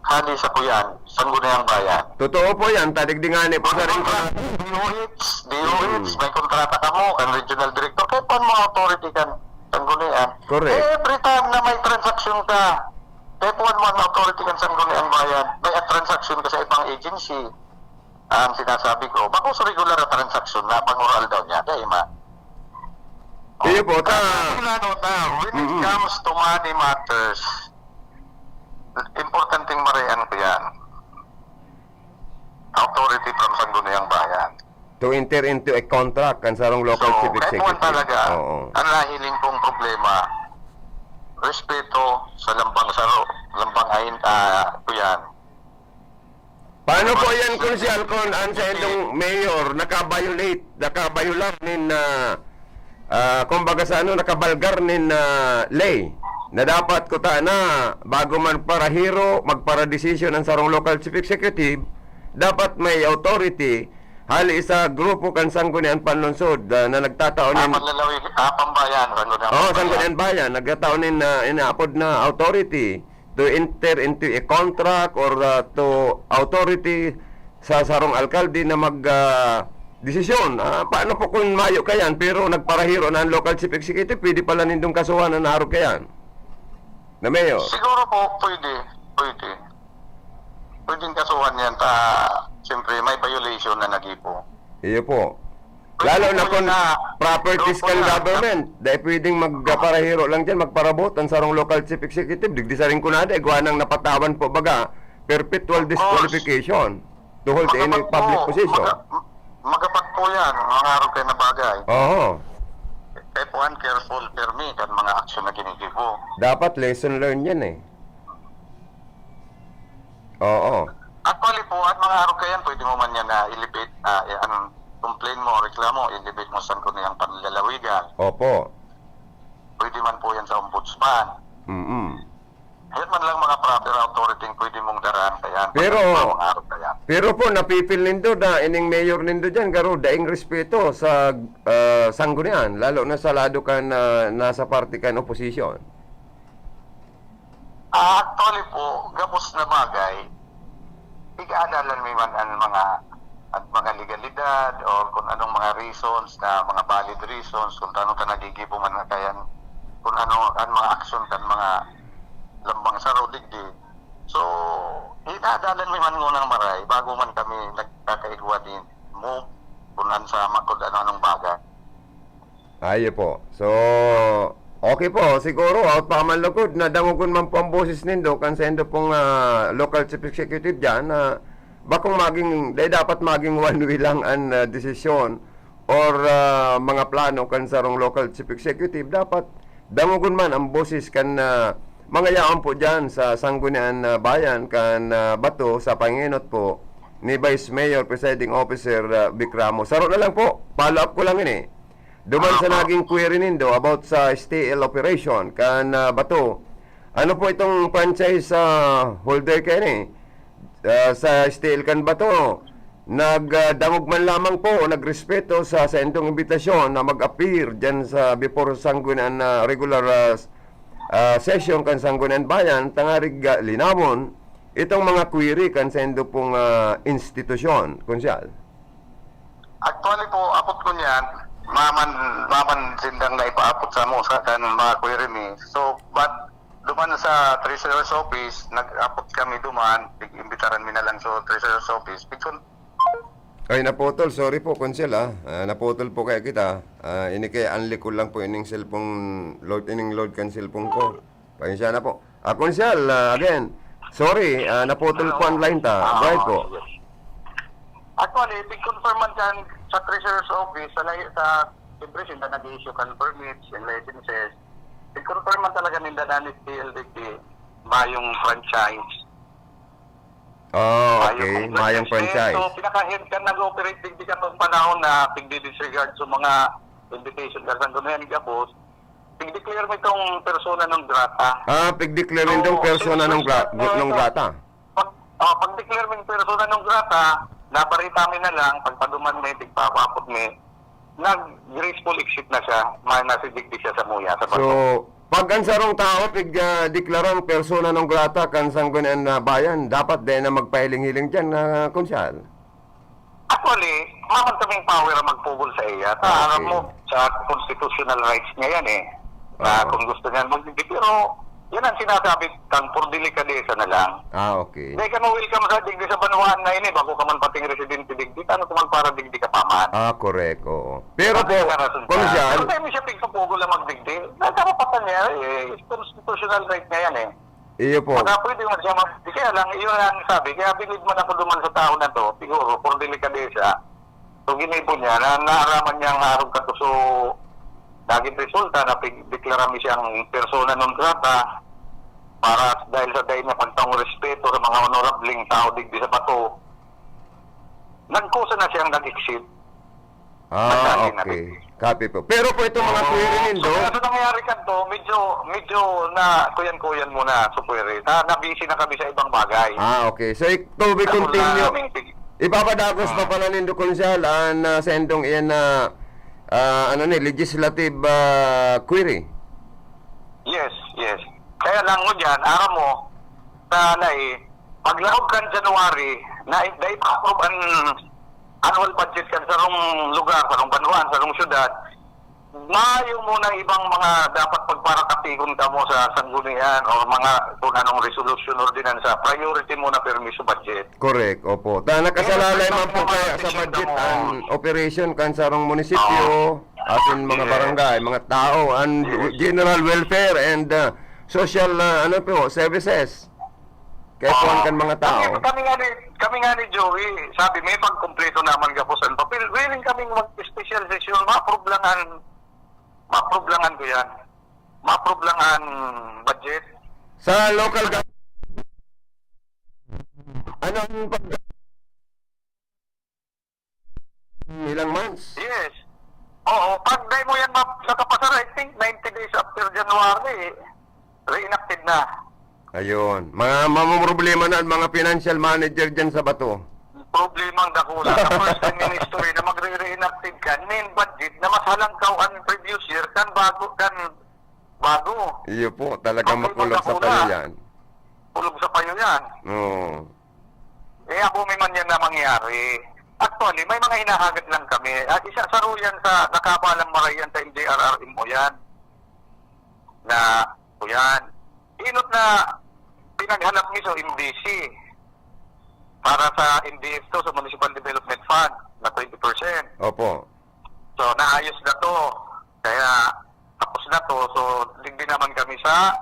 hali sa kuyan, sangguniang bayan. Totoo po yan, tadigdi nga ni po sa May rin. kontrata, D O H, D O H, Mm. may kontrata ka mo, kan regional director, kaya kuwan mo authority kan sanggunian. Correct. Eh, every time na may transaksyon ka, kaya kuwan mo ang authority kan sangguniang bayan, may transaksyon ka sa ibang agency. Ang sinasabi ko, bako sa regular na transaksyon na pang-oral daw niya, kaya ima. Iyo po, ta- Kaya ano na, when it Mm-mm. comes to money matters, importanteng marian ko yan. Authority from Sangguniang Bayan. To enter into a contract kan sarong local So, chief kahit executive. Talaga, Oo. Ang nahiling kong problema, respeto sa lambang saro, Lambang ain, ah, kuyan. Paano po yan, Konsehal, kung ang saindong mayor naka-violate, naka-violar nin, ah, ah, kumbaga sa ano, nakabalgar nin, ah, ley na dapat kuta na bago man parahiro, magparadesisyon ang sarong local chief executive, dapat may authority hali sa grupo kan Sangguniang Panlungsod, ah, na nagtatao nin Panlalawi-, ah, pambayan, Sangguniang Oo, Pambayan. Sangguniang Bayan, nagtatao nin, ah, inaapod na authority to enter into a contract or, ah, to authority sa sarong alkalde na mag, ah, desisyon. Ah, paano po kung mayo kayan pero nagparahiro na ang local chief executive, pwede pala nindong kasuhan na naarog kayan? Na mayor? Siguro po, pwede. Pwede. Pwedeng kasuhan yan ta, siyempre, may violation na nagibo. Iyo po. Pwede Lalo po na yun kung na properties grupo kan na. government, dahil pwedeng magparahiro lang dyan, magparabot ang sarong local chief executive. Digdi sa Rinconada, igwa nang napatawan po baga, perpetual Of course. disqualification to hold any Magapat po. public position. Maga-, magapat po yan, mga arog kayan na bagay. Oo. Kaya po, ang careful permi kan mga aksyon na ginigibo. Dapat lesson learned yan eh. Oo. Actually po, at mga arog kayan, pwede mo man yan na ilibit, ah, eh, anong complain mo, reklamo, ilibit mo sa Sangguniang Panlalawigan. Opo. Pwede man po yan sa ombudsman. Mm-mm. Yan man lang mga proper authority ang pwede mong daraan kayan. Pero, Pagka mga arog kayan. pero po, napipil nindo na ining mayor nindo dyan, garo, daing respeto sa, ah, sanggunian, lalo na sa lado kan, ah, nasa parte kan oposisyon. Ah, actually po, gabos na bagay, ig-aadalan mi man an mga, an mga legalidad or kung anong mga reasons na mga valid reasons kung tano ta nagigibo man na kayan, kung ano an mga aksyon kan mga lambang saro digdi. So, inaadalan mi man ngunang maray bago man kami nagkakaigwa nin move kung an sa makod ano-anong bagay. Ayo po. So, okay po. Siguro, out pa man lugod, na dangogon man po ang boses nindo, kan saindo pong, ah, local chief executive diyan, na bakong maging, dai dapat maging one way lang an, ah, desisyon or, ah, mga plano kan sarong local chief executive. Dapat dangogon man ang boses kan, ah, mga yaon po diyan sa Sanggunian, ah, Bayan kan, ah, Bato sa pangenot po ni Vice Mayor Presiding Officer, ah, Vic Ramos. Saro na lang po, follow up ko lang ini. Duman sa naging query nindo about sa S T L operation kan, ah, Bato. Ano po itong franchise, ah, holder kayo ni? Ah, sa S T L kan Bato, nagdangog man lamang po o nagrespeto sa saindong imbitasyon na mag-appear diyan sa before Sanggunian na regular, ah, s-, ah, session kan Sanggunian Bayan, tangarig, ah, linawon itong mga query kan saindo pong, ah, institusyon, Konsehal. Actually po, apot ko niyan, maman, maman sindang naipaapot samo sa kan mga query mi. So, but duman sa treasurer's office, nag-apot kami duman, pig-imbitaran mi na lang sa treasurer's office. Pigkon- Ay, naputol. Sorry po, Konsehal, ah. Ah, naputol po kaya kita. Ah, ini kaya ang likod lang po ining cellphone, load, ining load kan cellphone ko. Pasensya na po. Ah, Konsehal, ah, again, sorry, ah, naputol po ang line ta. Ah, Go ahead po. Sige. Actually, pig-confirm man kan sa treasurer's office, sa layo sa, siyempre, sila nag-i-issue kan permits and licenses. Pig-confirm man talaga ninda na ni T L D K, mayong franchise. Oh, Mayong okay. Mayong franchise. So, pinaka-head kan nag-operate digdi katong panahon na pigdi-disregard sa mga invitation kan Sangguniang Gabos, pig-declare mi itong persona non grata. Ah, pig-declare So, nindong persona since non gra-, first non person, grata. pag, oh, pag-declare mi persona non grata, nabarita mi na lang, pagpaduman mi, tigpapapot mi, nag-graceful exit na siya, may nasidigdi siya sa muya, sa So, bato. pag ang sarong tao, pig, ah, deklarang persona non grata kan Sanggunian na Bayan, dapat dai na magpahiling-hiling diyan, ah, Konsehal? Actually, maman kaming power ang magpugol sa iya. Ta, Ah, alam okay. mo, sa constitutional rights niya yan eh. Na Oo. kung gusto niya magdigdi, pero yan ang sinasabi kang for delikadesa na lang. Ah, okay. Dahil ka mo welcome sa digdi sa banwaan na ini, bago ka man pating residente digdi, tano kung magparadigdi ka pa man? Ah, correct, oo. Pero Ano po, yung rason Konsehal, ka? Pero tayo mo siya pigpupugol na magdigdi. Dahil karapatan niya, eh, constitutional right niya yan eh. Iyo po. Baka pwede man siya mag-, kaya lang, iyon ang sabi, kaya bilib man ako duman sa tao na to, siguro, for delikadesa. So, ginibo niya, na naaraman niya ang arog katuso, naging resulta na pig-, deklara mi siyang persona non grata. para dahil sa dai niya pagtaong respeto sa mga honorableng tao digdi sa Bato, nagkusa na siyang nag-exit. Ah, okay. Copy po. Pero po itong mga query nindo, so, kaya sa nangyari kanto, medyo, medyo na kuyan-kuyan muna sa query. Na, nabisi na kami sa ibang bagay. Ah, okay. So, it will be continue. Ipapadagos pa pala nindo, Konsehal, an, ah, sa indong iyan na, ah, ano ni, legislative, ah, query? Yes, yes. Kaya lang mo dyan, aram mo, sa lai, paglaog kan January, na, na ipa-approve an annual budget kan sarong lugar, sarong banwaan, sarong syudad, mayo mo ng ibang mga dapat pagparakatigon kamo sa sanggunian o mga kung anong resolution, ordinansa, priority mo na permi sa budget. Correct, opo. Ta, nakasalalay man po kaya sa budget ang operasyon kan sarong munisipyo, asin mga barangay, mga tao, ang general welfare and, ah, social, ah, ano po, services. Kaya kuwan kan mga tao. Kami, kami nga ni, kami nga ni Joey, sabi, may pagkumpleto naman gabos ang papel. Willing kaming mag-special session, ma-approve lang ang, ma-approve lang ang kuyan. Ma-approve lang ang budget. Sa local gov-, ano ang pag-, ilang months? Yes. Oo, pag dai mo yan map-, nakapasar, I think ninety days after January, reenacted na. Ayun. Mga mamumroblema na ang mga financial manager dyan sa Bato. Problema ang dakula. Sa first time in history na magre-reenacted ka, nin budget na mas halangkaw ang previous year kan bago, kan bago. Iyo po, talagang makulog sa payo yan. Kulog sa payo yan. Oo. Eh, ako may man yan na mangyari. Actually, may mga hinahagad lang kami. At isa sa ruyan sa nakabalang marayan sa M D R R M O yan. Na, o yan. Inot na pinaghanap mi sa M D C para sa M D F to, sa Municipal Development Fund, na twenty percent. Opo. So, naayos na to. Kaya, tapos na to. So, digdi naman kami sa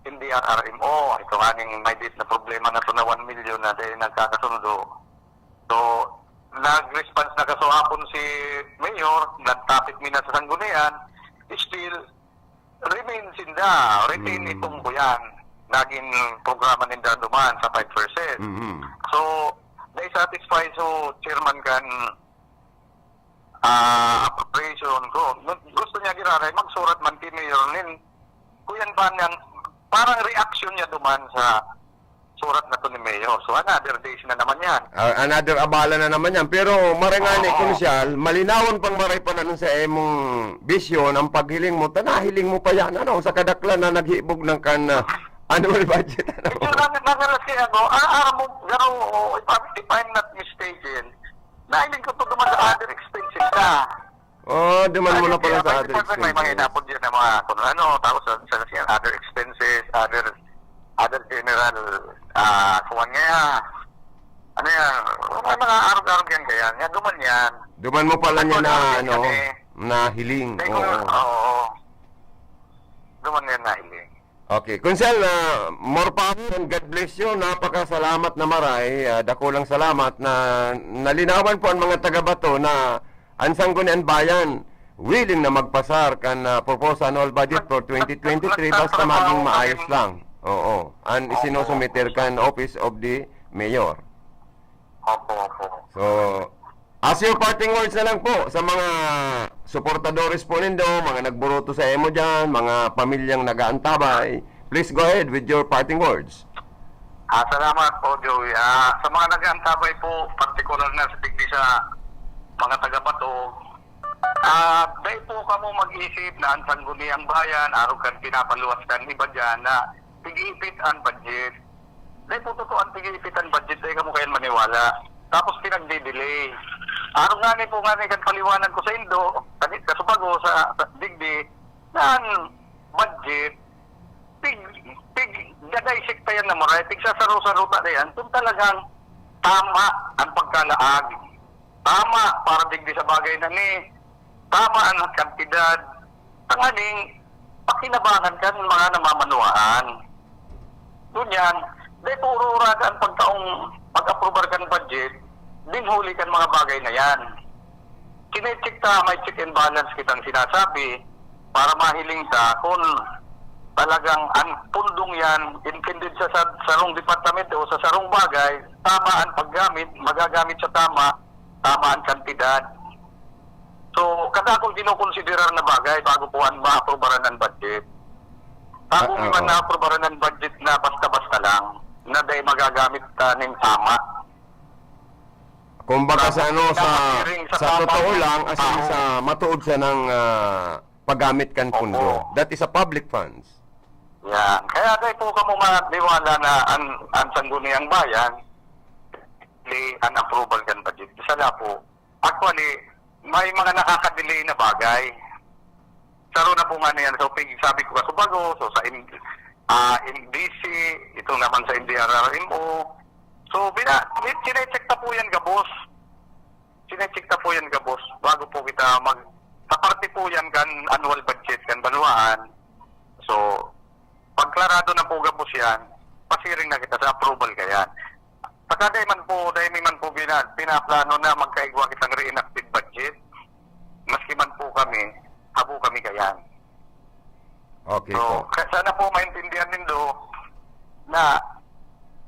M D R R M O. Ito nga ning may bit na problema na to na one million na dahil nagkakasundo. So, nag-response na kaswapon si Mayor, nagtapit mi na sa Sanggunian, still, remain sinda, retain itong kuyan. Naging programa ninda duman sa five percent. Mm. So, na-satisfy so chairman kan, ah, appropriation ko. Gusto niya giraray, magsurat man kay Mayor nin, kuyan pa niyang, parang reaction niya duman sa surat na to ni Mayor. So, another days na naman yan. Ah, another abala na naman yan. Pero, maray nga ni, Konsyal, malinawon pang maray pa na nun sa imong bisyon, ang paghiling mo, ta nahiling mo pa yan, ano, sa kadaklan na naghibog ng kan, ah, annual budget, ano? Ito, nang, nang, si, ano, ah, ah, mo, garo, if I'm, if I'm not mistaken, nahiling ko to duman sa other expenses na. Oh, duman mo na pala sa other expenses. May mga inapod yan na mga kung ano, tapos sa, sa, sa other expenses, other, other general, ah, kuwan nga yan. Ano yan? May mga arog-arog yan kaya. Nga duman yan. Duman mo pala niya na, ano, nahiling. Oo. Oo. Duman yan nahiling. Okay. Konsehal, ah, more power and God bless you. Napakasalamat na maray. Ah, dakulang salamat na nalinawan po ang mga taga-Bato na ang Sangguniang Bayan willing na magpasar kan, ah, proposed annual budget for twenty twenty-three basta maging maayos lang. Oo. Ang isinusumiter kan Office of the Mayor. Opo, opo. So, as your parting words na lang po sa mga suportadores po nindo, mga nagburoto sa imo diyan, mga pamilyang nag-aantabay, please go ahead with your parting words. Ah, salamat po, Joey. Ah, sa mga nag-aantabay po, partikular na sa digdi sa mga taga-Bato, ah, dai po kamo mag-isip na ang Sangguniang Bayan, arog kan pinapaluwas kan iba diyan na tig-ipit ang budget. Dai po totoo ang tig-ipit ang budget, dai kamo kayan maniwala. Tapos pinagdi-delay. Arog ngani po ngani kan paliwanag ko saindo, kani, kasubago sa, sa digdi, na ang budget, pig, pig, dadissekta yan na maray, pigsasaro-saro ta na yan. Kung talagang tama ang pagkalaag, tama para digdi sa bagay na ni, tama ang kantidad, tanganing pakinabangan kan mga namamanuaan. Ngunyan, dai po ururaga an pagkaong pag-aprobar kan budget, din huli kan mga bagay na yan. Kine-check ta, may check and balance kitang sinasabi para mahiling ta kun talagang ang pundong yan, intended sa, sa sarong departamento o sa sarong bagay, tama ang paggamit, magagamit sa tama, tama ang kantidad. So, kada akong kinokonsiderar na bagay bago po ang maaprubaran ng budget. Bago Ah, man oo. naaprubaran ng budget na basta-basta lang, na dahil magagamit uh, ning tama. Kumbaga sa Tapos ano, sa, pinapasiring sa sa tapang totoo lang, as in, tao. sa matuod siya ng ah, paggamit kan Opo. pundo. That is a public funds. Yan. Kaya dahil po kamo maniwala na ang, ang sangguniang bayan, li, ang approval kan budget. Isa na po. Actually, may mga nakaka-delay na bagay. Saro na po nga na yan. So, pig-, sabi ko, kaso bago, so sa M-, ah, M D C, ito naman sa M D R R M O. So, bina-, chinecheck na po yan, gabos. Chinecheck na po yan, gabos. Bago po kita mag-, sa parte po yan kan annual budget, kan banwaan. So, pagklarado na po, gabos yan, pasiring na kita sa approval ka yan. Saka dahil man po, dahil may man po bina-, pinaplano na magkaigwa kitang reenacted budget, maski man po kami, habo kami kayan. Okay So, po. ka-, sana po maintindihan nindo na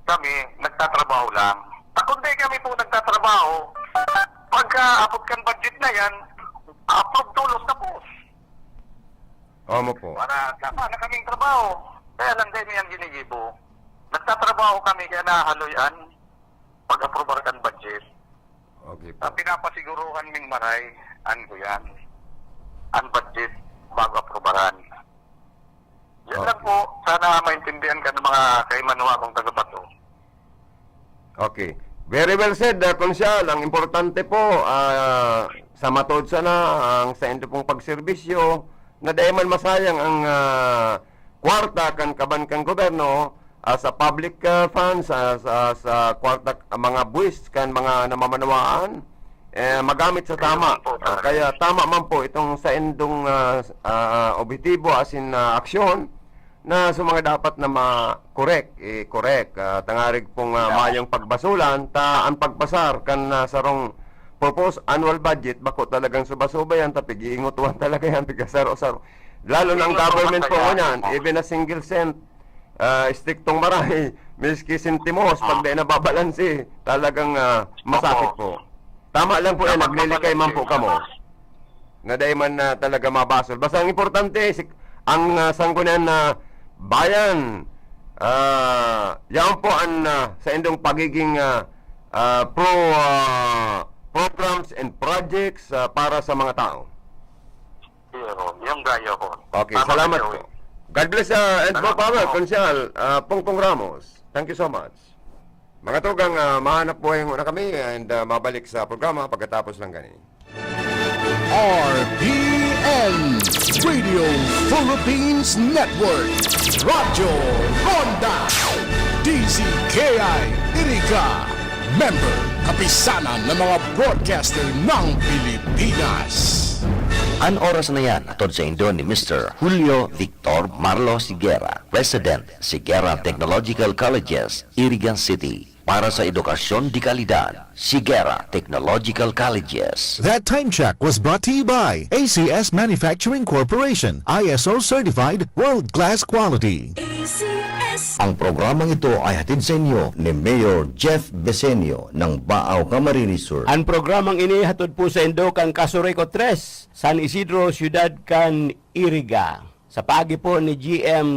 kami nagtatrabaho lang. At kung di kami po nagtatrabaho, pagka abot kan budget na yan, approve tolos na po. Omo po. Para tama na kaming trabaho. Kaya lang dahil yan ginigibo. Nagtatrabaho kami kaya nahaloy an pag-aprobar kan budget. Okay po. Ah, pinapasiguruhan ming maray, an kuyan, an budget bago aprobaran. Yan lang Okay. po. Sana maintindihan ka ng mga kaimanuha kong tagapato. Okay. Very well said, ah, Konsehal. Ang importante po, ah, sa matuod sana, ang sa indo pong pagserbisyo, na dai man masayang ang, ah, kwarta kan kaban kan gobyerno, ah, sa public, ah, funds, sa, sa, sa kwarta, ah, mga buwis kan mga namamanwaan, eh, magamit sa tama. Ayun po Ah, talaga. kaya tama man po itong sa indong, ah, ah, objetibo, as in, ah, aksyon, na sa mga dapat na ma-correct, i-correct, ah, tangarig pong, ah, Yeah. mayong pagbasulan, ta ang pagbasar kan, ah, sarong proposed annual budget, bako talagang suba-suba yan, ta pig-iingotuhan talaga yan, pigasaro-saro. Lalo na ang Iingotuhan government po kaya. ngunyan, Oh. even a single cent, ah, istriktong maray, miski sentimos, pag Oh. di nababalanse, talagang, ah, masakit Opo. po. Tama lang po yan, Dapat naglilikay man po mabalanse. kamo. Na dai man na talaga mabasol. Basta ang importante, si, ang, ah, sanggunian na bayan, ah, yaon po ang, ah, sa indong pagiging, ah, ah, pro, ah, programs and projects, ah, para sa mga tao. Iyo, yung gayo ko. Okay, Tama salamat ka, po. Joey. God bless, ah, and more Salamat power, po. Konsehal, ah, Pongpong Ramos. Thank you so much. Mga tugang, ah, mahanap buhay muna kami and, ah, mabalik sa programa pagkatapos ng gani. R P N, Radio Philippines Network, Radyo Ronda, D Z K I Iriga, member, Kapisanan ng mga Broadcaster ng Pilipinas. An oras na yan, hatod saindo ni Mister Julio Victor Marlo Siguera, President, Siguera Technological Colleges, Iriga City. Para sa edukasyon de kalidad, Siguera Technological Colleges. That time check was brought to you by A C S Manufacturing Corporation, I S O certified, world-class quality. A C S. Ang programang ito ay hatid sa inyo ni Mayor Jeff Besenio ng Baaw, Camarines Sur. An programang ini hatod po saindo kan Casureco tres, San Isidro, siyudad kan Iriga, sa paagi po ni G M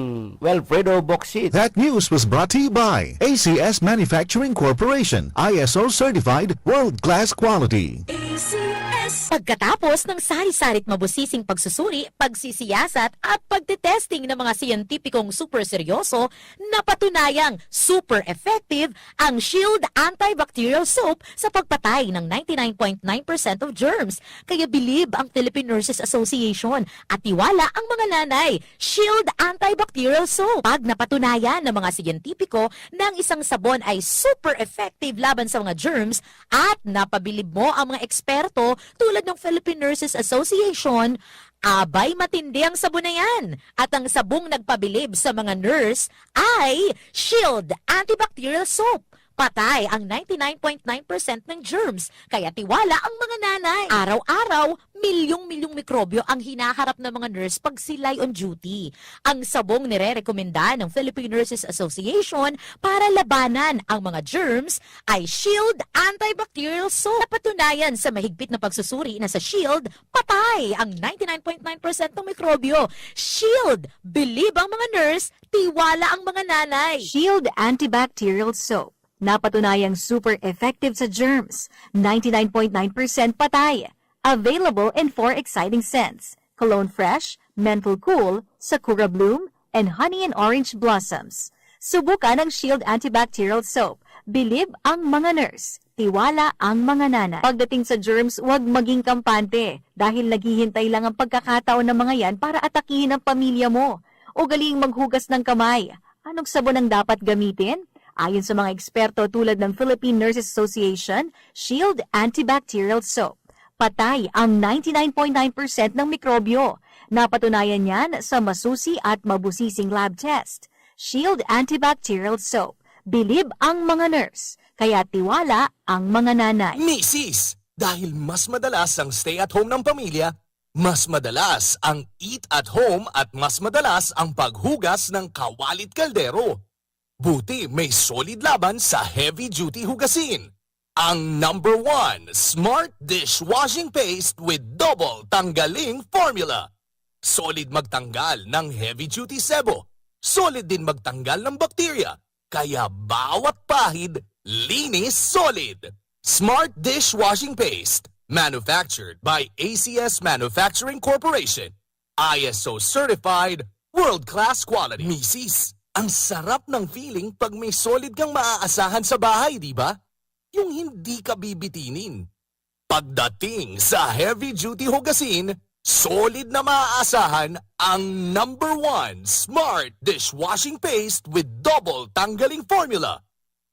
Wilfredo Bocsit. That news was brought to you by A C S Manufacturing Corporation, I S O certified, world-class quality. A C S. Pagkatapos ng sari-sari't mabusising pagsusuri, pagsisiyasat at pagtetesting ng mga siyentipikong super seryoso, napatunayang super effective ang Shield Antibacterial Soap sa pagpatay ng ninety-nine point nine percent of germs. Kaya bilib ang Philippine Nurses Association at tiwala ang mga nanay. Shield Antibacterial Soap. Pag napatunayan ng mga siyentipiko na ang isang sabon ay super effective laban sa mga germs at napabilib mo ang mga eksperto tulad ng Philippine Nurses Association, abay, matindi ang sabon na yan. At ang sabong nagpabilib sa mga nurse ay Shield Antibacterial Soap. patay ang ninety-nine point nine percent ng germs, kaya tiwala ang mga nanay. Araw-araw, milyong-milyong mikrobyo ang hinaharap ng mga nurse pag sila'y on duty. Ang sabong nirerekomenda ng Philippine Nurses Association para labanan ang mga germs ay Shield Antibacterial Soap. Napatunayan sa mahigpit na pagsusuri na sa Shield, patay ang ninety-nine point nine percent ng mikrobyo. Shield, bilib ang mga nurse, tiwala ang mga nanay. Shield Antibacterial Soap. Napatunayang super effective sa germs. Ninety-nine point nine percent patay. Available in four exciting scents: Cologne Fresh, Menthol Cool, Sakura Bloom, and Honey and Orange Blossoms. Subukan ang Shield Antibacterial Soap. Bilib ang mga nurse. Tiwala ang mga nanay. Pagdating sa germs, huwag maging kampante dahil naghihintay lang ang pagkakataon ng mga yan para atakihin ang pamilya mo. Ugaling maghugas ng kamay. Anong sabon ang dapat gamitin? Ayon sa mga eksperto tulad ng Philippine Nurses Association, Shield Antibacterial Soap. Patay ang ninety-nine point nine percent ng mikrobyo. Napatunayan yan sa masusi at mabusising lab test. Shield Antibacterial Soap. Bilib ang mga nurse, kaya tiwala ang mga nanay. Misis, dahil mas madalas ang stay at home ng pamilya, mas madalas ang eat at home at mas madalas ang paghugas ng kawalit kaldero. Buti may Solid laban sa heavy duty hugasin. Ang number one, Smart Dishwashing Paste with Double Tanggaling Formula. Solid magtanggal ng heavy duty sebo. Solid din magtanggal ng bakterya. Kaya bawat pahid, linis solid. Smart Dishwashing Paste. Manufactured by A C S Manufacturing Corporation. I S O certified, world-class quality. Misis, ang sarap ng feeling pag may Solid kang maaasahan sa bahay, di ba? Yung hindi ka bibitinin. Pagdating sa heavy duty hugasin, Solid na maaasahan ang number one Smart Dishwashing Paste with Double Tanggaling Formula.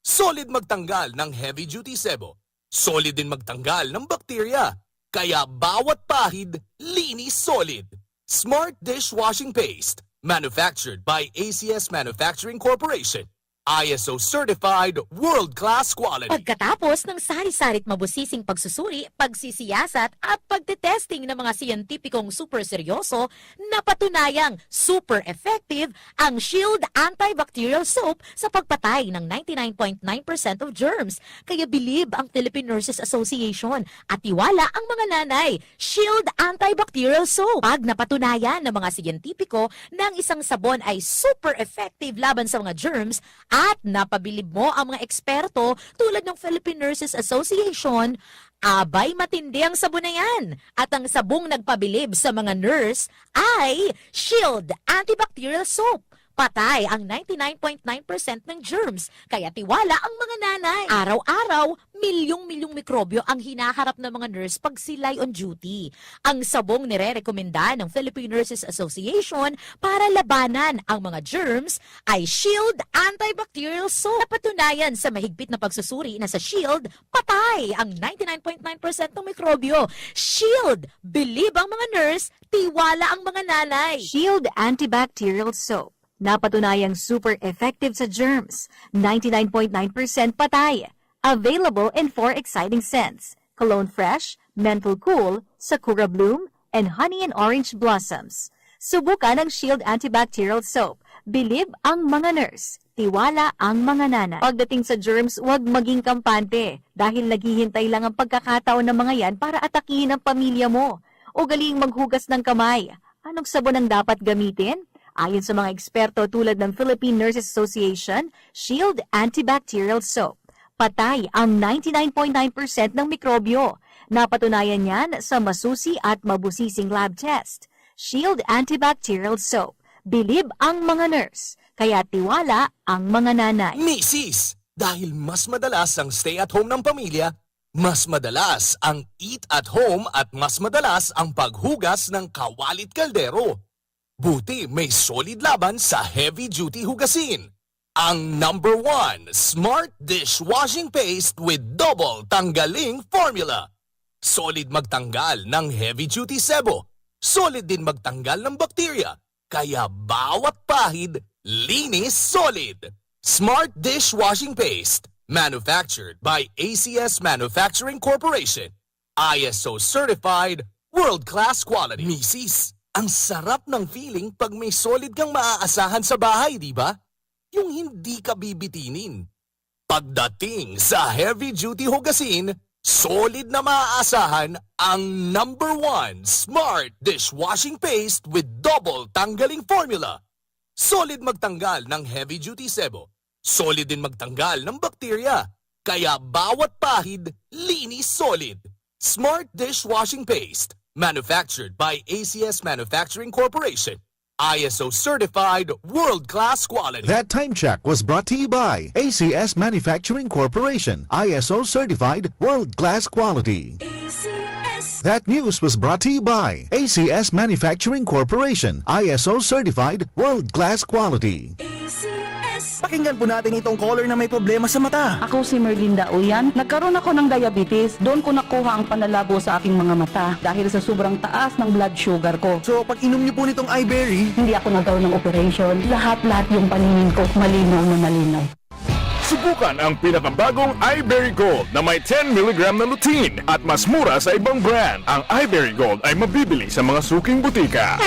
Solid magtanggal ng heavy duty sebo. Solid din magtanggal ng bakterya. Kaya bawat pahid, linis Solid. Smart Dishwashing Paste. Manufactured by A C S Manufacturing Corporation. I S O certified, world-class quality. Pagkatapos ng sari-sari't mabusising pagsusuri, pagsisiyasat at pagtetesting ng mga siyentipikong super seryoso, napatunayang super effective ang Shield Antibacterial Soap sa pagpatay ng ninety-nine point nine percent of germs. Kaya bilib ang Philippine Nurses Association at tiwala ang mga nanay. Shield Antibacterial Soap. Pag napatunayan ng mga siyentipiko na ang isang sabon ay super effective laban sa mga germs at napabilib mo ang mga eksperto tulad ng Philippine Nurses Association, abay, matindi ang sabon na yan. At ang sabong nagpabilib sa mga nurse ay Shield Antibacterial Soap. Patay ang ninety-nine point nine percent ng germs, kaya tiwala ang mga nanay. Araw-araw, milyong-milyong mikrobyo ang hinaharap ng mga nurse pag sila'y on duty. Ang sabong nirerekomenda ng Philippine Nurses Association para labanan ang mga germs ay Shield Antibacterial Soap. Napatunayan sa mahigpit na pagsusuri na sa Shield, patay ang ninety-nine point nine percent ng mikrobyo. Shield! Bilib ang mga nurse, tiwala ang mga nanay. Shield Antibacterial Soap. Napatunayang super effective sa germs. Ninety-nine point nine percent patay. Available in four exciting scents: Cologne Fresh, Menthol Cool, Sakura Bloom, and Honey and Orange Blossoms. Subukan ang Shield Antibacterial Soap. Bilib ang mga nurse. Tiwala ang mga nanay. Pagdating sa germs, huwag maging kampante dahil naghihintay lang ang pagkakataon ng mga yan para atakihin ang pamilya mo. Ugaling maghugas ng kamay. Anong sabon ang dapat gamitin? Ayon sa mga eksperto tulad ng Philippine Nurses Association, Shield Antibacterial Soap. Patay ang ninety-nine point nine percent ng mikrobyo. Napatunayan yan sa masusi at mabusising lab test. Shield Antibacterial Soap. Bilib ang mga nurse, kaya tiwala ang mga nanay. Misis, dahil mas madalas ang stay at home ng pamilya, mas madalas ang eat at home at mas madalas ang paghugas ng kawalit kaldero. Buti may Solid laban sa heavy duty hugasin. Ang number one, Smart Dishwashing Paste with Double Tanggaling Formula. Solid magtanggal ng heavy duty sebo. Solid din magtanggal ng bakterya. Kaya bawat pahid, linis Solid. Smart Dishwashing Paste. Manufactured by A C S Manufacturing Corporation. I S O certified, world-class quality. Misis, ang sarap ng feeling pag may solid kang maaasahan sa bahay, di ba? Yung hindi ka bibitinin. Pagdating sa heavy-duty hugasin, solid na maaasahan ang number one Smart Dishwashing Paste with Double Tanggaling Formula. Solid magtanggal ng heavy-duty sebo. Solid din magtanggal ng bakterya. Kaya bawat pahid, linis solid. Smart Dishwashing Paste. Manufactured by A C S Manufacturing Corporation. I S O certified, world-class quality. That time check was brought to you by A C S Manufacturing Corporation, I S O certified, world-class quality. A C S. That news was brought to you by A C S Manufacturing Corporation, I S O certified, world-class quality. A C S. Pakinggan po natin itong caller na may problema sa mata. Ako si Merlinda Uyan. Nagkaroon ako ng diabetes. Doon ko nakuha ang panlalabo sa aking mga mata dahil sa sobrang taas ng blood sugar ko. So, pag inom niyo po nitong iBerry, hindi ako nagkaroon ng operation. Lahat-lahat yung paningin ko, malinaw na malinaw. Subukan ang pinakabagong iBerry Gold na may ten milligram na lutein at mas mura sa ibang brand. Ang iBerry Gold ay mabibili sa mga suking butika.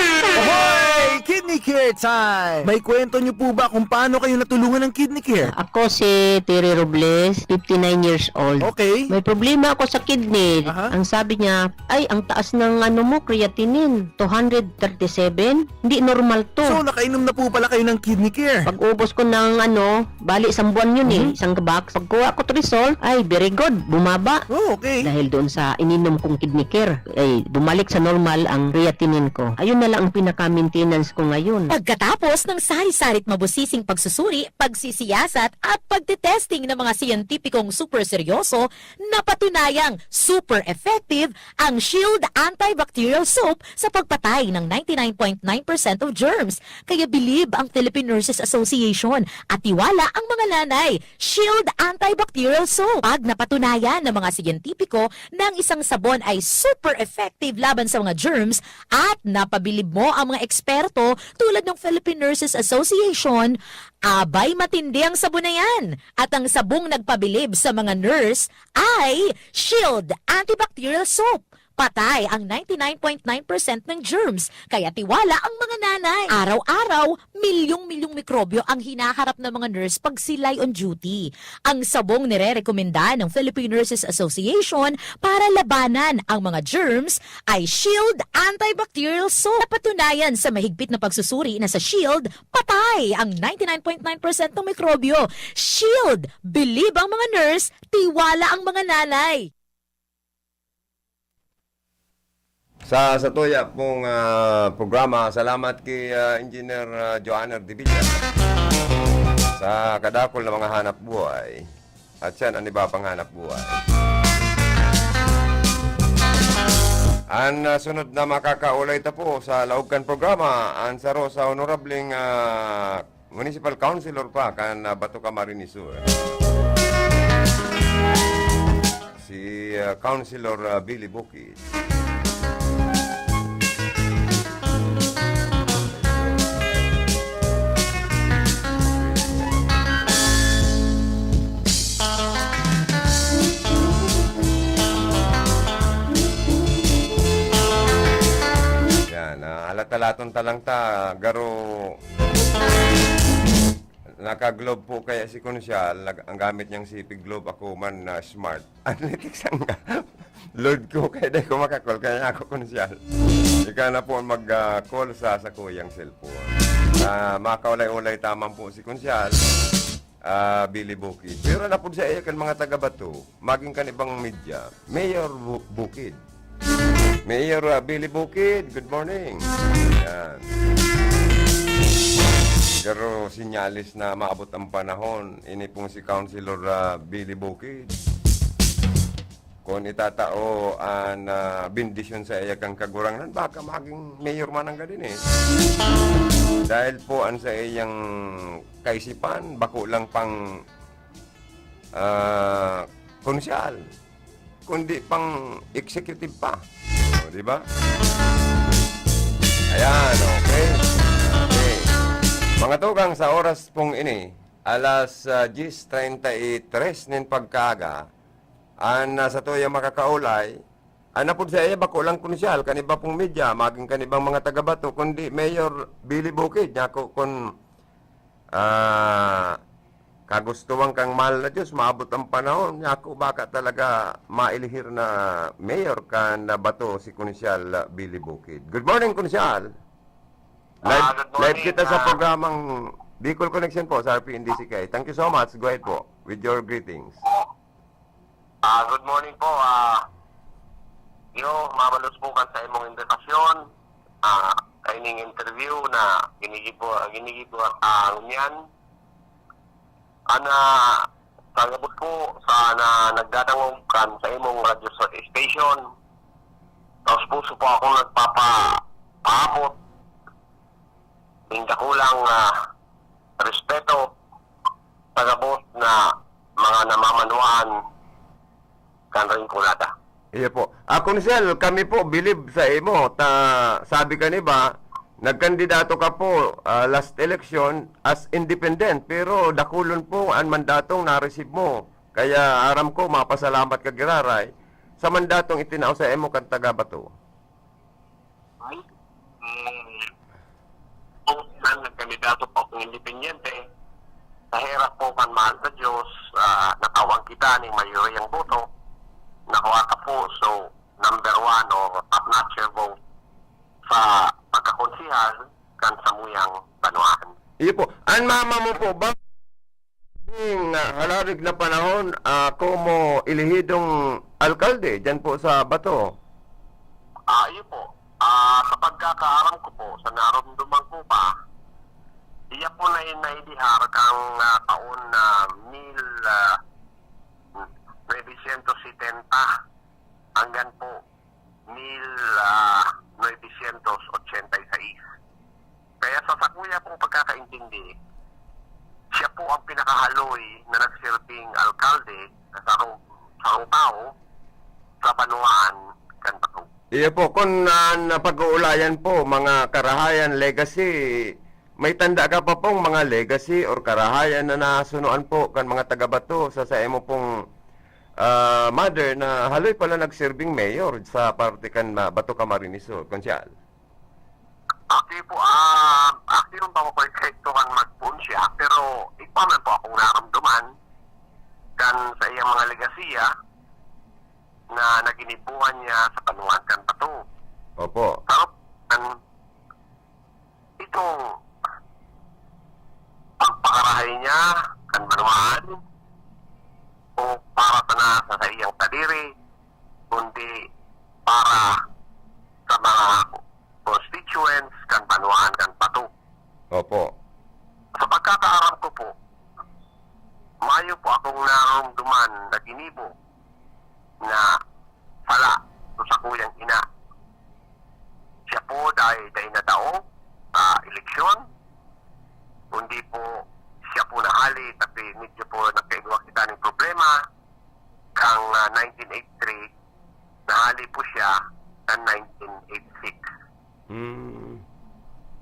Hoy! Kidney Care time! May kwento niyo po ba kung paano kayo natulungan ng Kidney Care? Ako si Terry Robles, fifty-nine years old. Okay. May problema ako sa kidney. Aha. Ang sabi niya, "Ay, ang taas ng ano mo, creatinine, two hundred thirty-seven. Hindi normal to." So, nakainom na po pala kayo ng Kidney Care? Pag-ubos ko ng ano, bali, isang buwan yun eh, Mhm. isang box. Pagkuha ko result, ay, very good, bumaba. Oh, okay. Dahil doon sa ininom kong Kidney Care, ay, bumalik sa normal ang creatinine ko. Ayun na lang ang pinaka-maintenance ko ngayon. Pagkatapos ng sari-sari't mabusising pagsusuri, pagsisiyasat at pagtetesting ng mga siyentipikong super seryoso, napatunayang super effective ang Shield Antibacterial Soap sa pagpatay ng ninety-nine point nine percent of germs. Kaya bilib ang Philippine Nurses Association at tiwala ang mga nanay. Shield Antibacterial Soap. Pag napatunayan ng mga siyentipiko na ang isang sabon ay super effective laban sa mga germs at napabilib mo ang mga eksperto tulad ng Philippine Nurses Association, abay, matindi ang sabon na yan. At ang sabong nagpabilib sa mga nurse ay Shield Antibacterial Soap. Patay ang ninety-nine point nine percent ng germs, kaya tiwala ang mga nanay. Araw-araw, milyong-milyong mikrobyo ang hinaharap ng mga nurse pag sila'y on duty. Ang sabong nirerekomenda ng Philippine Nurses Association para labanan ang mga germs ay Shield Antibacterial Soap. Napatunayan sa mahigpit na pagsusuri na sa Shield, patay ang ninety-nine point nine percent ng mikrobyo. Shield, bilib ang mga nurse, tiwala ang mga nanay. Sa, sa tuya pong, ah, programa, salamat kay, ah, Engineer, ah, Joanner Divilla sa kadakol na mga hanap buhay. At siya an iba pang hanap buhay. An, ah, sunod na makakaulay ta po sa laog kan programa, an saro sa honorableng, ah, Municipal Councilor pa kan, ah, Bato Camarines Sur. Si, ah, Councilor, ah, Billy Bukid. Yan, ah, alat-alaton ta lang ta, garo. Naka-globe po kaya si Konsyal, nag-, ang gamit niyang sipig globe, ako man na smart. Athletics ang ga-, load ko, kaya di ko makakol, kaya ako Konsyal. Ika na po mag, ah, call sa, sa kuyang cellphone. Ah, makaulay-ulay taman po si Konsyal, ah, Billy Bukid. Pero napod sa iya kan mga taga-Bato, maging kan ibang media, Mayor Bu-, Bukid. Mayor, ah, Billy Bukid, good morning. Yan. Pero sinyalis na maabot ang panahon, ini pong si Councilor, ah, Billy Bukid. Kung itatao an, ah, bendisyon sa iya kang Kagurangnan, baka maging mayor man ang gadin eh. Dahil po an sa iyang kaisipan, bako lang pang, ah, konsyal, kundi pang executive pa. O, di ba? Ayan, okay. Okay. Mga tugang, sa oras pong ini, Alas, ah, diyes treinta y tres nin pagkaaga, an, ah, satuyang makakaulay, an apod saiya bako lang konsyal, kan iba pong media, magin kan ibang mga taga-Bato, kundi Mayor Billy Bukid, niya ako kun, ah, kagustuhan kang mahal na Diyos, maabot ang panahon, niya ako baka talaga mailihir na mayor kan, ah, Bato si Konsyal, ah, Billy Bukid. Good morning, Konsyal. Live, Ah, good live morning, kita sa ah. programang Bicol Connection po sa R P N D C K. Thank you so much. Go ahead po with your greetings. Ah, good morning po. Ah, yo, mabalos po kan sa imong imbitasyon. Ah, kaining interview na ginigibo, ginigibo, ah, ngunyan. Ana, sa gabos po sa na nagdadangog kan sa imong radyo sa station, taos puso po akong nagpapaabot ning dakulang, ah, respeto sa gabos na mga namamanwaan kan Rinconada. Iyo po. Ah, Konsel, kami po bilib sa imo. Ta, sabi ka ni ba, nagkandidato ka po, ah, last election as independent, pero dakulon po an mandatong na-receive mo. Kaya aram ko, mapasalamat ka giraray sa mandatong itinao sa imo kan taga Bato. Ay, mm, kung saan nagkandidato pa akong independyente, sa hirap po kan mahal sa Diyos, ah, natawan kita ning mayoriyang boto. Nakuha ka po, so, number one o top notcher vote sa pagkakonsehal kan samuyang banwaan. Iyo po. An mama mo po ba, ding, ah, halarig na panahon, ah, komo elehidong alkalde diyan po sa Bato? Ah, iyo po. Ah, sa pagkakaaram ko po, sa narumduman ko pa, iya po na inaidiha kang, ah, taon na mil, ah, nuebe siyento setenta hanggang po mil, ah, nuebe siyento otsenta y seis. Kaya sa sakuya pong pagkakaintindi, siya po ang pinakahaloy na nagsilbing alkalde na sarong, sarong tawo sa banwaan kan Bato. Iyo po, kun, ah, napag-uulayan po, mga karahayan, legacy, may tanda ka pa pong mga legacy or karahayan na nasunuan po kan mga taga Bato sa, sa imo pong, ah, mother na haloy pala nagsirbing mayor sa parte kan, ah, Bato Camarines Sur, Konsyal? Actually po, ah, actually, yung bako ko ito kan magpoon siya, pero iba man po akong naramdaman kan sa iyang mga legasiya na naginibuhan niya sa banwaan kan Bato. Opo. Pero, an, itong pagpakarahay niya kan banwaan o para sana sa, sa iyang kadiri, kundi para sa mga constituents kan banwaan kan Bato. Opo. Sa pagkakaaram ko po, mayo po akong narumduman na ginibo na sala sa sakuyang ina. Siya po dai, dai nadaog sa eleksyon, kundi po siya po nahali, tapi medyo po nagkaigwa kita ning problema. Kang, ah, nineteen eighty-three, nahali po siya kan nineteen eighty-six. Hmm.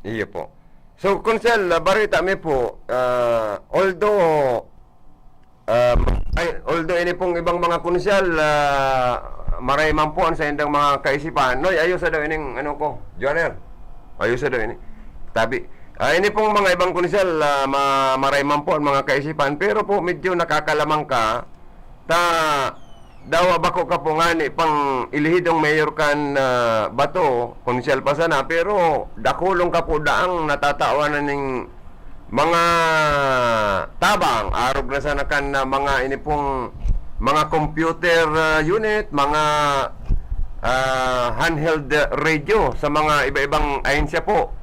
Iyo po. So, Konsel, ah, barita mi po, ah, although, ah, ay, although ini pong ibang mga konsel, ah, maray man po an saindang mga kaisipan. Noy, ayos daw ining ano ko, Joanel. Ayos daw ini. Tabi. Ah, ini pong mga ibang konsel, ah, ma-, maray man po ang mga kaisipan. Pero po, medyo nakakalamang ka. Ta, dawa bako ka po ngani pang ilihidong mayor kan, ah, Bato, konsehal pa sana, pero dakulon ka po daang natatawan na ning mga tabang, arog na sana kan, ah, mga ini pong mga computer, ah, unit, mga, ah, handheld radio sa mga iba-ibang ahensya po.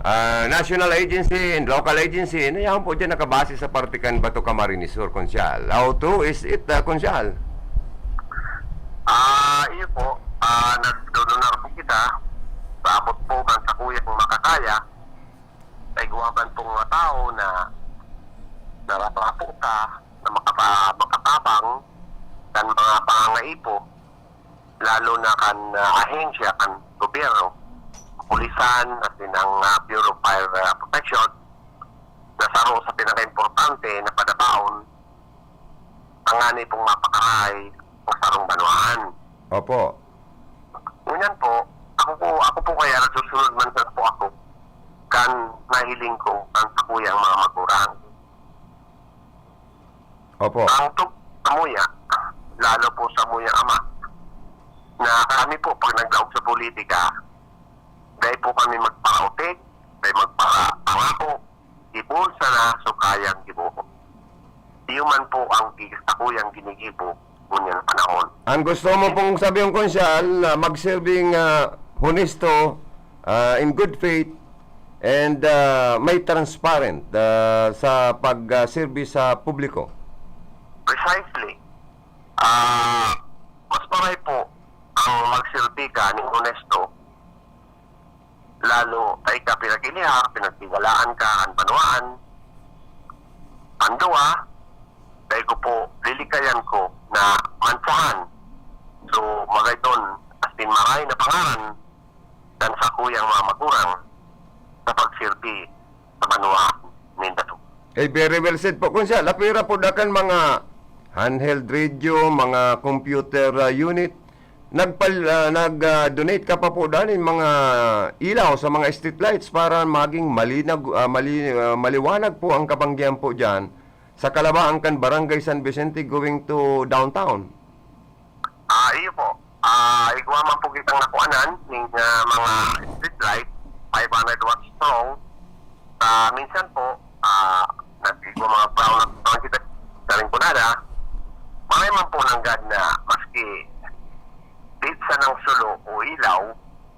Ah, national agency and local agency, na yan po dyan nakabase sa parte kan Bato Camarines Sur, Konsyal. How true is it, ah, Konsyal? Ah, iyo po. Ah, nagdudunar po kita. Sa abot po kan sakuya kung makakaya, sa igwaban pong mga tao na nararapo ka na makapa-, makatabang kan mga pangangaipo, lalo na kan, ah, ahensya kan gobyerno, kapulisan, asin ang, ah, Bureau of Fire, ah, Protection, na saro sa pinakaimportante na padabaon, tanganing pong mapakahay ang sarong banwaan. Opo. Ngunyan po, ako po, ako po kaya nagsusunod man sa po ako kan nahiling ko kan sakuyang mga magurang. Opo. Ang tug-, samuya, lalo po samuyang ama, na kami po, pag naglaog sa politika, dai po kami magpakautig, dai magpakapangako, gibo sana, so kayang gibo. Iyo man po ang gi-, sakuyang ginigibo ngunyan panahon. Ang gusto mo pong sabihin, Konsehal, na magsirbing, ah, honesto, ah, in good faith, and, ah, may transparent, ah, sa pag, ah, serbi sa publiko. Precisely. Ah, mas maray po ang magserbi ka ning honesto, lalo ay ka pinag-iliha, pinagtiwalaan ka an banwaan. An duwa, dai ko po lilikayan ko na mansahan. So, magaiton, as in, maray na pangaran kan sakuyang mga magurang sa pagserbi sa banwa nin Bato. Eh, very well said po, Konsehal. Apira po dakan mga handheld radio, mga computer, ah, unit. Nagpal-, ah, nag, ah, donate ka pa po dahil mga ilaw sa mga street lights para maging malinag-, ah, mali-, ah, maliwanag po ang kabanggihan po dyan sa kalabaan kan Barangay San Vicente going to downtown. Ah, iyo po. Ah, igwa man po kitang nakuanan ning, ah, mga street light, five hundred watts strong. Ah, minsan po, ah, nag-igwa mga brown na mga kita sa Rinconada. Maray man po nanggad na maski di sanang sulo o ilaw,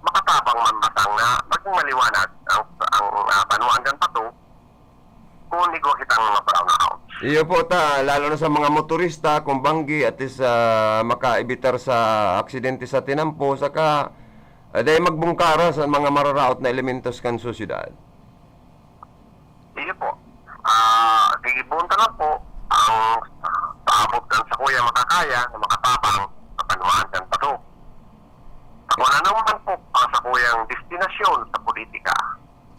makatabang man matang na maging maliwanag ang, ang, ah, banwaan kan Bato, kung igwa kitang mga brownouts. Iyo po ta, lalo na sa mga motorista, kung banggi, at least, ah, makaibitar sa aksidente sa tinampo, saka, ah, dai magbungkara sa mga mararaot na elementos kan sosyedad. Iyo po. Ah, gigibohon ta lang po ang paabot kan sakuyang makakaya na makatabang sa banwaan kan Bato. Kung ano man po ang sakuyang destinasyon sa politika,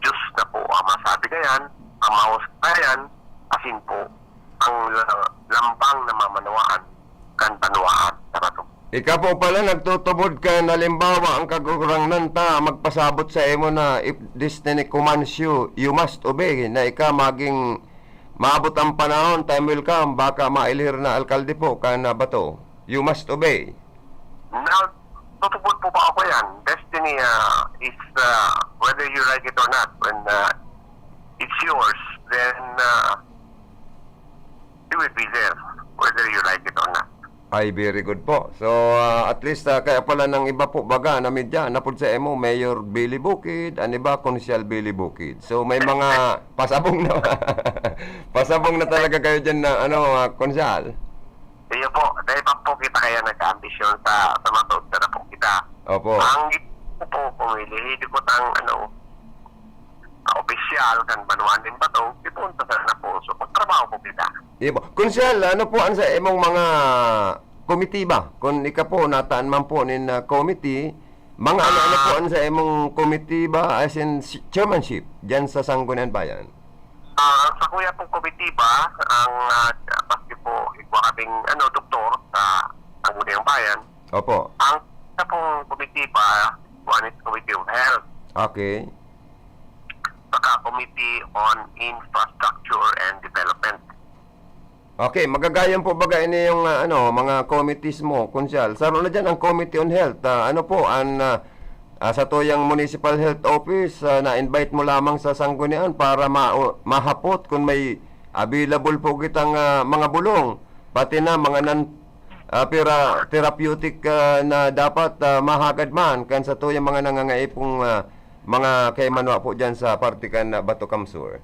Diyos na po ang masabi kayan, ang mahusay kayan, asin po ang la-, lambang na mamanwaan kan banwaan sa Bato. Ika po pala nagtutubod kan halimbawa ang kagurangnan ta magpasabot sa imo na if destiny commands you, you must obey, na ika maging maabot ang panahon, time will come, baka mailhir na alkalde po kan, ah, Bato. You must obey. Nagtutubod po ba ako yan? Destiny, ah, is, ah, whether you like it or not, when, ah, it's yours, then, ah, you will be there, whether you like it or not. Ay, very good po. So, ah, at least, ah, kaya pala ng iba po, baga, na media, napod sa imo, Mayor Billy Bukid, an iba, Konsehal Billy Bukid. So, may mga pasabong na, pasabong na talaga kayo dyan na, ano, ah, Konsehal. Iyo po, dahil pa po kita kaya nagka-ambisyon sa, sa matuod na po kita. Opo. Ang gi-, po, pumili, hindi ko tang, ano, ah, opisyal kan banwaan nin Bato, ipunta sana po. So, magtrabaho po kita. Iyo po. Konsehal, ano po ang sa imong mga komitiba? Kung ika po, nataan man po nin, ah, committee, mga ano-ano po Ah. ang sa imong komitiba, as in, si-, chairmanship, dyan sa Sangguniang Bayan? Ah, sa kuya pong komitiba, ang, ah, maski po, igwa kaming, ano, doktor sa Sangguniang Bayan. Opo. Ang isa pong komitiba, one is Committee of Health. Okay. Saka Committee on Infrastructure and Development. Okay, magagayon po baga ini yung, ah, ano, mga committees mo, Konsehal. Saro na dyan ang Committee on Health. Ah, ano po, an, ah, ah, sa tuyang Municipal Health Office, ah, na-invite mo lamang sa Sanggunian para ma-, mahapot kung may available po kitang, ah, mga bulong, pati na mga non, ah, pera-, therapeutic, ah, na dapat, ah, mahagad man kan sa tuyang mga nangangaipong, ah, mga kaimanwa po dyan sa parte kan, ah, Bato Camsur.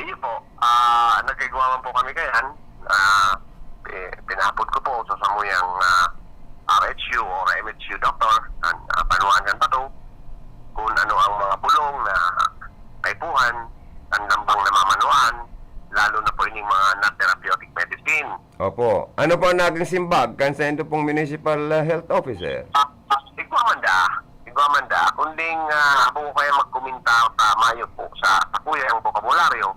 Iyo po, ah, nagkaigwa man po kami kayan. Ah, pi-, pinahapot ko po sa samuyang, ah, R H U or M H U doctor, kan, ah, banwaan kan Bato, kung ano ang mga bulong na kaipuhan, ang lambang na mamanwaan, lalo na po ining mga non-therapeutic medicine. Opo. Ano po ang naging simbag kan saindo pong municipal, ah, health officer? Ah, ah, igwa man da, igwa man da. Kunding, ah, ako ko kaya magkomenta sa mayo po sa, sa kuyang bokabularyo,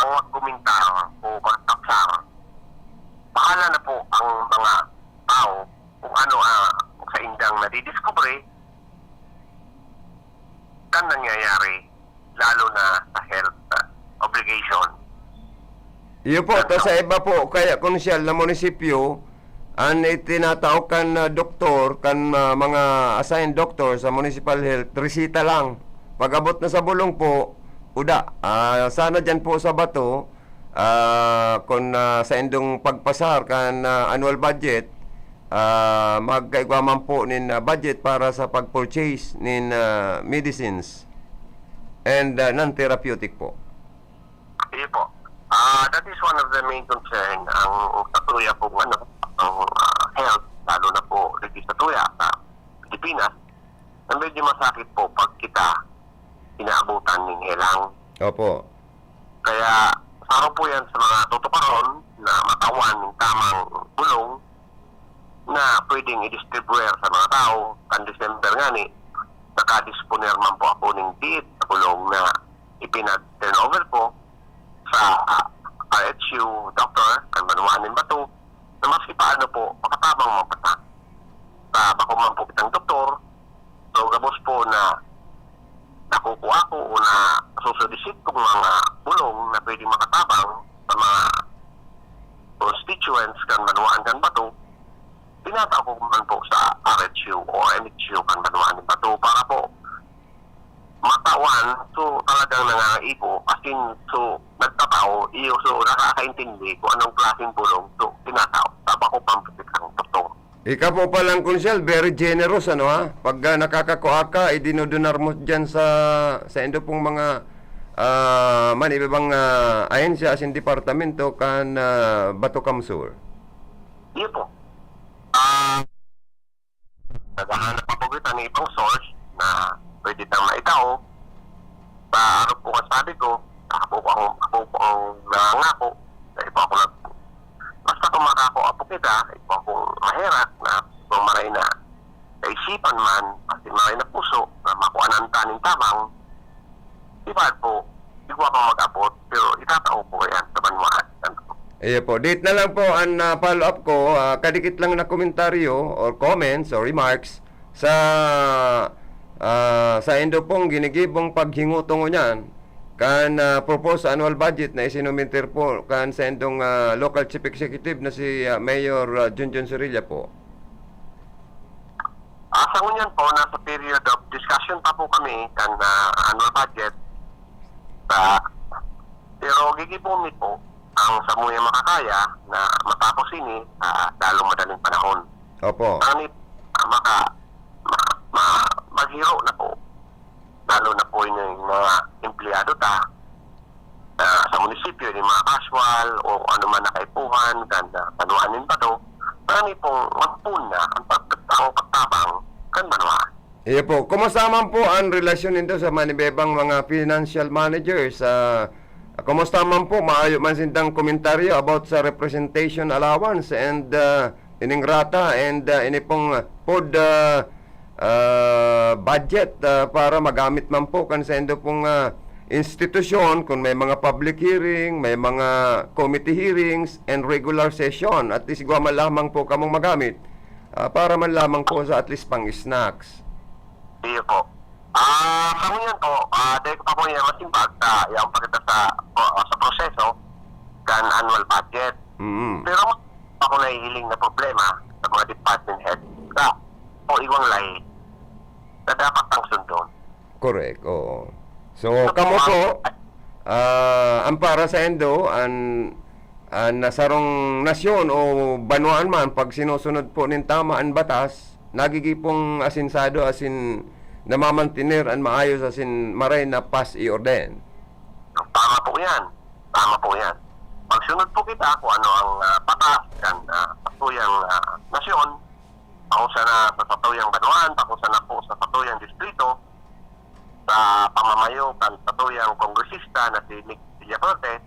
ang magkomentar o magpaksar. Bahala na po ang mga tao kung ano, ah, sa indang nadidiskubre kan nangyayari, lalo na sa health, ah, obligation. Iyo po, ta sa iba po, kaya konsyal na munisipyo, an itinatao kan, ah, doktor, kan, ah, mga assigned doctor sa municipal health, resita lang. Pag-abot na sa bulong po, uda. Ah, sana diyan po sa Bato, ah, kun, ah, sa indong pagpasar kan, ah, annual budget, ah, magkaigwa man po nin, ah, budget para sa pag-purchase nin, ah, medicines and, ah, non-therapeutic po. Sige po. Ah, that is one of the main concern. Ang satuya pong ano, ang, ah, health, lalo na po dito sa tuya, sa Pilipinas, na medyo masakit po pag kita inaabutan ng helang. Opo. Kaya, saro po yan sa mga tutukaron na matawan ng tamang bulong na pwedeng i-distribute sa mga tao. Kan December nga ni, nakadisponer man po ako ng diit na bulong na ipinag-turnover ko sa, ah, R H U doctor, kan Banwaan nin Bato, na maski paano po, makatabang man po ta. Sa bako man po kitang doktor, so gabos po na nakukuha ko o na susudisit kong mga bulong na pwedeng makatabang sa mga constituents kan Banwaan kan Bato, tinatao ko man po sa R H U o M H U kan Banwaan nin Bato para po matawan, so, talagang nangangaipo, as in, so, nagtatao, iyo, so, nakakaintindi kung anong klaseng bulong, so, tinatao. Tama ko pang ang doktor. Ikaw po palang, Konsyal, very generous, ano, ha? Pag, ah, nakakakua ka, idinudunar mo dyan sa, sa indo pong mga, ah, man, iba bang, ah, ahensya, as in departamento, kan, ah, Bato Kamsur. Iyo po. Ah, Naghahanap pa po kita ng ibang source na pwede tang maitao. Sa araw po, ang sabi ko, ako po ang, ako po ang nangangako, sa iba ako nag-, basta kung makakua po kita, iba akong maherak na, kung maray na kaisipan man, kasi maray na puso, na makuanan ta ning tabang, iba po, igwa pa mag-abot, pero itatao ko yan sa banwaan. Iyo po. Date na lang po ang, ah, follow-up ko, ah, kadikit lang na komentaryo or comments or remarks sa, ah, sa indo pong ginigibong paghinguto ngunyan kan, ah, proposed annual budget na isinumintir po kan sa indong, ah, local chief executive na si, ah, Mayor, ah, Junjun Sorilla po. Ah, sa ngunyan po, nasa period of discussion pa po kami kan, ah, annual budget. Sa, pero gigibon mi po ang samuyang makakaya na matapos ini sa lalong madaling panahon. Opo. Ang ni-, ah, maka-, ma-, ma-, maghiro na po. Lalo na po yung mga empleyado ta, ah, sa munisipyo, yung mga casual o ano man na kaipuhan, kan, ah, banwaan nin bato, marami pong magpuna ang pag-, ang pagtabang kan banwaan. Iyo po. Kumusta man po ang relasyon nindo sa manibebang mga financial managers? Ah, kumusta man po? Maayo man sindang komentaryo about sa representation allowance and, ah, ining rata and, ah, ini pong, ah, food, ah, ah, budget, ah, para magamit man po kan saindo pong, ah, institusyon, kung may mga public hearing, may mga committee hearings, and regular session. At least, igwa man lamang po kamong magamit, ah, para man lamang po sa at least pang-snacks. Iyo po. Ah, sa ngunyan po, ah, dahil ko pa po yan masimbag sa, yan pa kita sa, o, sa proseso, kan annual budget. Mm. Pero ako nahihiling na problema sa mga department head sa o iwang lahi na dapat pang sundon. Correct, oo. So, Sa kamo mga po, ah, ang para sa endo, an, an sarong nasyon o banwaan man, pag sinusunod po nin tama an batas, nagigipong asinsado, asin namamantener an maayos asin maray na paz y orden. Tama po yan. Tama po yan. Magsunod po kita kung ano ang, ah, batas kan, ah, satuyang, ah, nasyon, ako sana sa satuyang banwaan, ako sana po sa satuyang distrito, sa pamamayo kan satuyang kongresista na si Mig Villafuerte,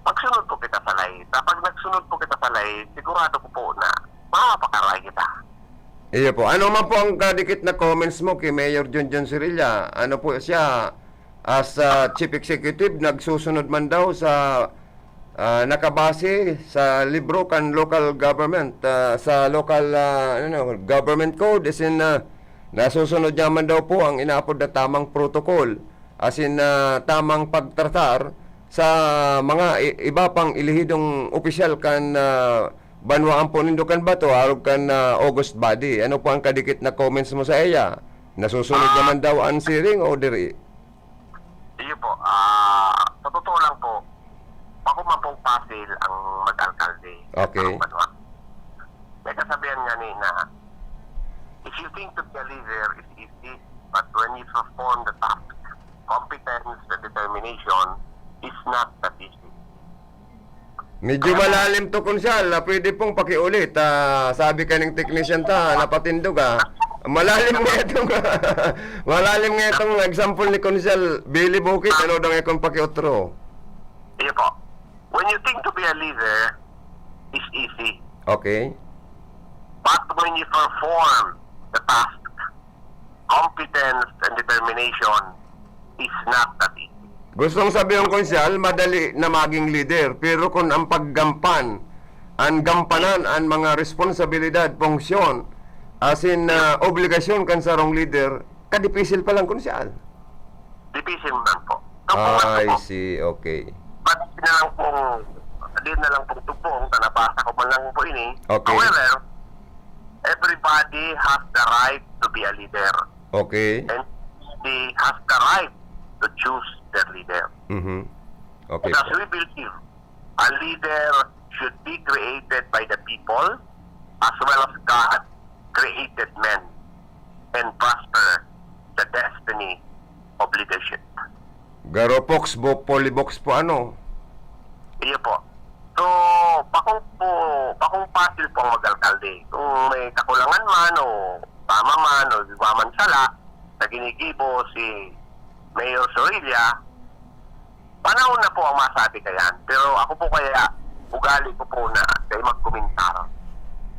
magsunod po kita sa lay. Sa pag nagsunod po kita sa lay, sigurado ko po na mapapakaray kita. Iyo po. Ano man po ang kadikit na comments mo kay Mayor Junjun Sirilla? Ano po siya, as, ah, Chief Executive, nagsusunod man daw sa, ah, nakabase sa libro kan local government, ah, sa local, ah, ano, government code, as in, ah, nasusunod niya man daw po ang inaapod na tamang protocol, as in, ah, tamang pagtratar sa mga i-, iba pang elehidong opisyal kan, ah, banwaan po nindo kan Bato, arog kan, ah, August body. Ano po ang kadikit na comments mo sa iya? Nasusunod Ah. naman daw ang siring o diri? Iyo po, ah, sa totoo lang po, bako man pong pasil ang mag-alkalde. Okay. Ang banwa. May kasabihan nga ni na, "If you think to be a leader is easy, but when you perform the task, competence and determination is not that easy." Medyo Kaya malalim to, Konsehal. Ah, pwede pong pakiulit. Ah, sabi kaning technician ta, napatindog, ah. Malalim nga itong, malalim nga itong example ni Konsehal Billy Bukid. Ano daw nga kung pakiutro? Iyo po. When you think to be a leader, is easy. Okay. But when you perform the task, competence and determination is not that easy. Gustong sabihin, Konsehal, madali na maging leader, pero kung ang paggampan, ang gampanan, ang mga responsibilidad, funksyon, as in, ah, obligasyon kan sarong leader, kadipisil pa lang, Konsehal. Dipisil man po. Tugpong lang I po. See, okay. But di na lang pong, di na lang pong tugpong, ta nabasa ko man lang po ini. Okay. However, everybody has the right to be a leader. Okay. And they has the right to choose their leader. Mhm. Okay Because po. We believe a leader should be created by the people as well as God created men and prosper the destiny of leadership. Garo Fox, bo, Polybox po ano? Iyo po. So, bakong po, bakong pasil po ang mag-alkalde. Kung may kakulangan man o tama man o iba man sala na ginigibo si Mayor Sorilla, panahon na po ang masabi kayan. Pero ako po kaya, ugali ko po na dahil magkomentar.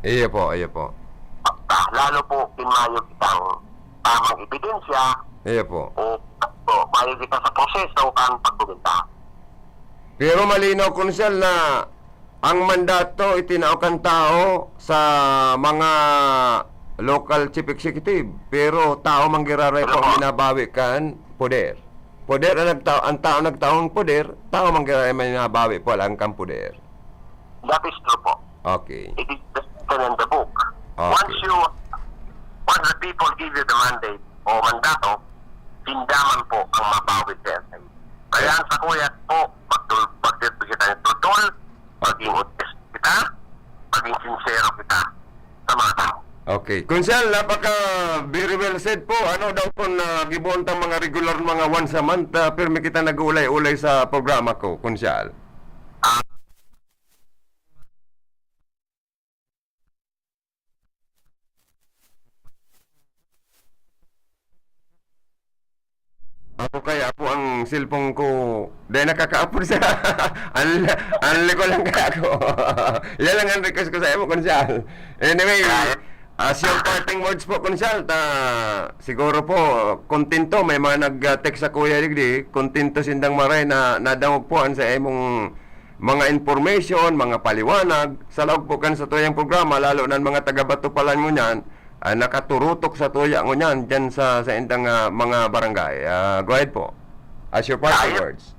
Iyo po, iyo po. Basta, lalo po, kin mayo kitang tamang ebidensya. Iyo po. O, o mayo kita sa proseso kan pagkomentar. Pero malinaw, Konsehal, na ang mandato itinao kan tao sa mga local chief executive, pero tao man giraray po ang Ano po? Minabawi kan poder. Poder ang nagtao, ang tao nagtaong poder, tao man giraray minabawi po alang kan poder. That is true po. Okay. It is written in the book. Okay. Once you, once the people give you the mandate o mandato, sinda man po ang mabawi sa iyo. Kaya ang sakuya po, pagtul-, pagtultol kita ng tultol, maging honest kita, maging sincero kita sa mga tao. Okay. Konsehal, napaka very well said po. Ano daw kung, ah, gibohon ta mga regular, mga once a month, ah, pirmi kita nag-uulay-ulay sa programa ko, Konsehal? Ah. Ako kaya, ako ang cellphone ko, dahil nakakaapod sa, unli, unli ko lang kaya ako. Yan lang ang request ko sa imo, Konsehal. Anyway, as your parting words po, Konsehal, ta, siguro po, kontento, may mga nag-text sa Kuya Digdi, kontento sindang maray na nadangog po an sa imong mga information, mga paliwanag, sa laog po kan sa tuyang programa, lalo na ang mga taga-Batupalan ngunyan, ah, nakaturutok sa tuya ngunyan dyan sa, sa indang, ah, mga barangay. Ah, go ahead po. As your parting Ayun. Words.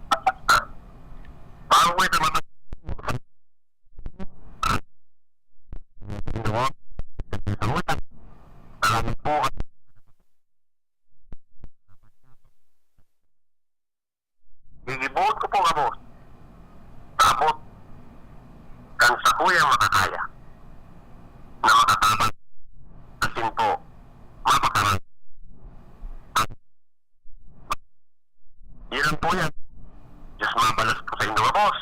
Bago ko ito mata-, Salamat po. Ginibohon ko po kamo. Tapos, kan sakuyang makakaya, na makatabang, asin po, mapakaran. Yan lang po yan. Diyos mabalos po sa inyo, boss.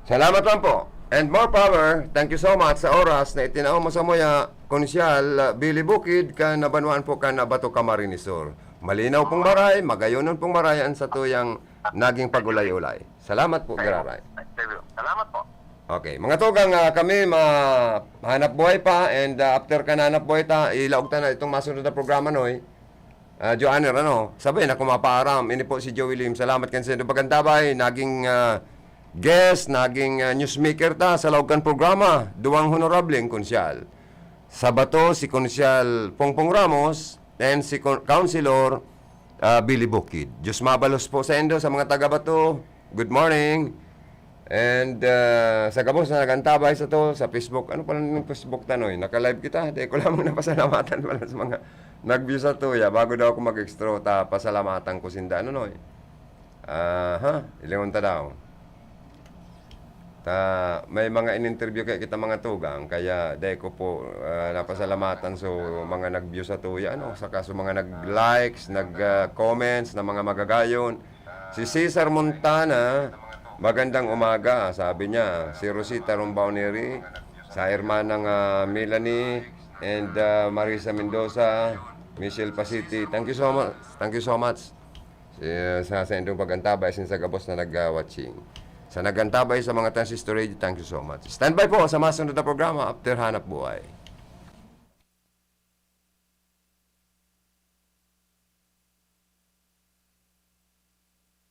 Salamat lang po. And more power. Thank you so much sa oras na itinao mo sa muya, Konsyal, ah, Billy Bukid, kan nabanwaan po kan Abato, Camarines Sur. Malinaw pong maray, magayonon pong maray ang satuyang naging pag-ulay-ulay. Salamat po, Giraray. Salamat po. Okay, mga tugang, ah, kami mahanap buhay pa, and, ah, after kan hanap buhay ta, ilaog ta na itong masunod na programa, Noy. Ah, Joanner, ano, sabay na kumapaaram. Ini po si Joey Lim. Salamat kan sa inyong pagkantabay. Naging, ah, guest, naging, ah, newsmaker ta sa laog kan programa. Duwang honorableng konsyal. Sa Bato, si Konsyal Pongpong Ramos and si Kon-, Councilor, ah, Billy Bukid. Diyos mabalos po sa indo, sa mga taga Bato. Good morning. And, ah, sa gabos na nag-antabay sa to, sa Facebook, ano pala yung Facebook tanoy? Naka-live kita, di ko lamang napasalamatan pala sa mga nag-view sa to, ya. Bago daw ako mag-extra, ta pasalamatan ko sinda, ano, noy? Aha, ilingon ta daw. Ta, may mga in-interview kaya kita mga tugang, kaya di ko po, ah, napasalamatan so mga nag-view sa to, ya, ano, saka so mga nag-likes, nag, ah, comments na mga magagayon. Si Cesar Montana, "Magandang umaga," sabi niya. Si Rosita Rombao Neri, sa hermanang, ah, Melanie, and, ah, Marisa Mendoza, Michelle Pasiti. Thank you so much. Thank you so much. Si, sa, sa indong pag-antabay, sin sa gabos na nag-, ah, watching. Sa nag-antabay sa mga Transistor Radio, thank you so much. Standby po sa masunod na programa, After Hanap Buhay.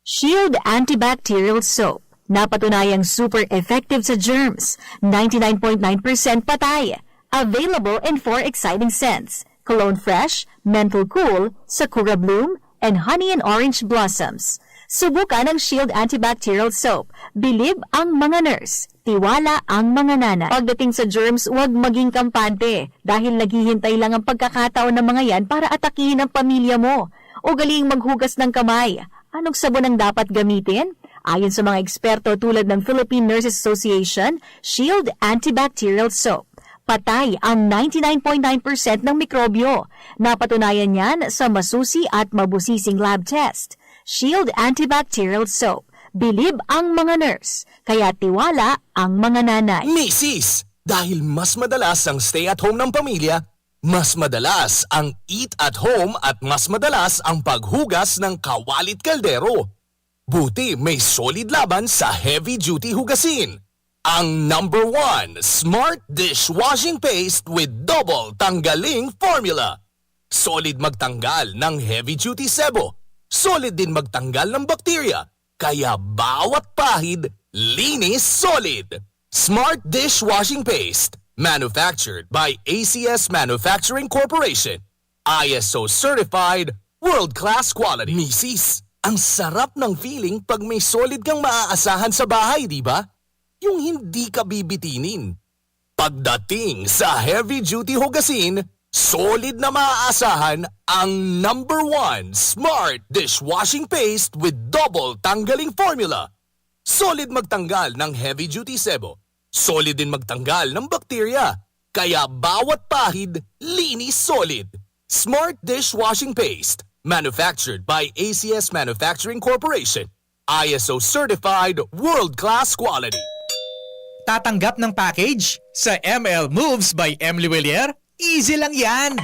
Shield Antibacterial Soap. Napatunayang super effective sa germs, ninety-nine point nine percent patay. Available in four exciting scents: Cologne Fresh, Menthol Cool, Sakura Bloom, and Honey and Orange Blossoms. Subukan ang Shield Antibacterial Soap. Bilib ang mga nurse. Tiwala ang mga nanay. Pagdating sa germs, huwag maging kampante dahil naghihintay lang ang pagkakataon ng mga yan para atakihin ang pamilya mo. Ugaling maghugas ng kamay. Anong sabon ang dapat gamitin? Ayon sa mga eksperto tulad ng Philippine Nurses Association, Shield Antibacterial Soap. Patay ang ninety-nine point nine percent ng mikrobyo. Napatunayan yan sa masusi at mabusising lab test. Shield Antibacterial Soap. Bilib ang mga nurse, kaya tiwala ang mga nanay. Misis, dahil mas madalas ang stay at home ng pamilya, mas madalas ang eat at home at mas madalas ang paghugas ng kawalit kaldero. Buti may solid laban sa heavy duty hugasin. Ang number one, Smart Dishwashing Paste with Double Tanggaling Formula. Solid magtanggal ng heavy duty sebo. Solid din magtanggal ng bakterya. Kaya bawat pahid, linis solid. Smart Dishwashing Paste. Manufactured by A C S Manufacturing Corporation. I S O certified, world class quality. Misis, ang sarap ng feeling pag may solid kang maaasahan sa bahay, di ba? Yung hindi ka bibitinin. Pagdating sa heavy duty hugasin, solid na maaasahan ang number one Smart Dishwashing Paste with Double Tanggaling Formula. Solid magtanggal ng heavy duty sebo. Solid din magtanggal ng bakterya. Kaya bawat pahid, linis solid. Smart Dishwashing Paste. Manufactured by A C S Manufacturing Corporation. I S O certified, world class quality. Tatanggap ng package sa M L Moves by M. Lhuillier? Easy lang yan!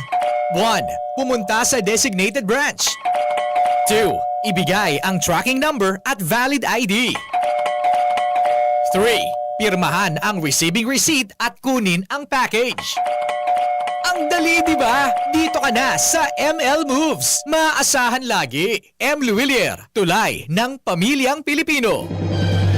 One, pumunta sa designated branch. Two, ibigay ang tracking number at valid I D. Three, pirmahan ang receiving receipt at kunin ang package. Ang dali, di ba? Dito ka na sa M L Moves. Maasahan lagi. M. Lhuillier, tulay ng pamilyang Pilipino.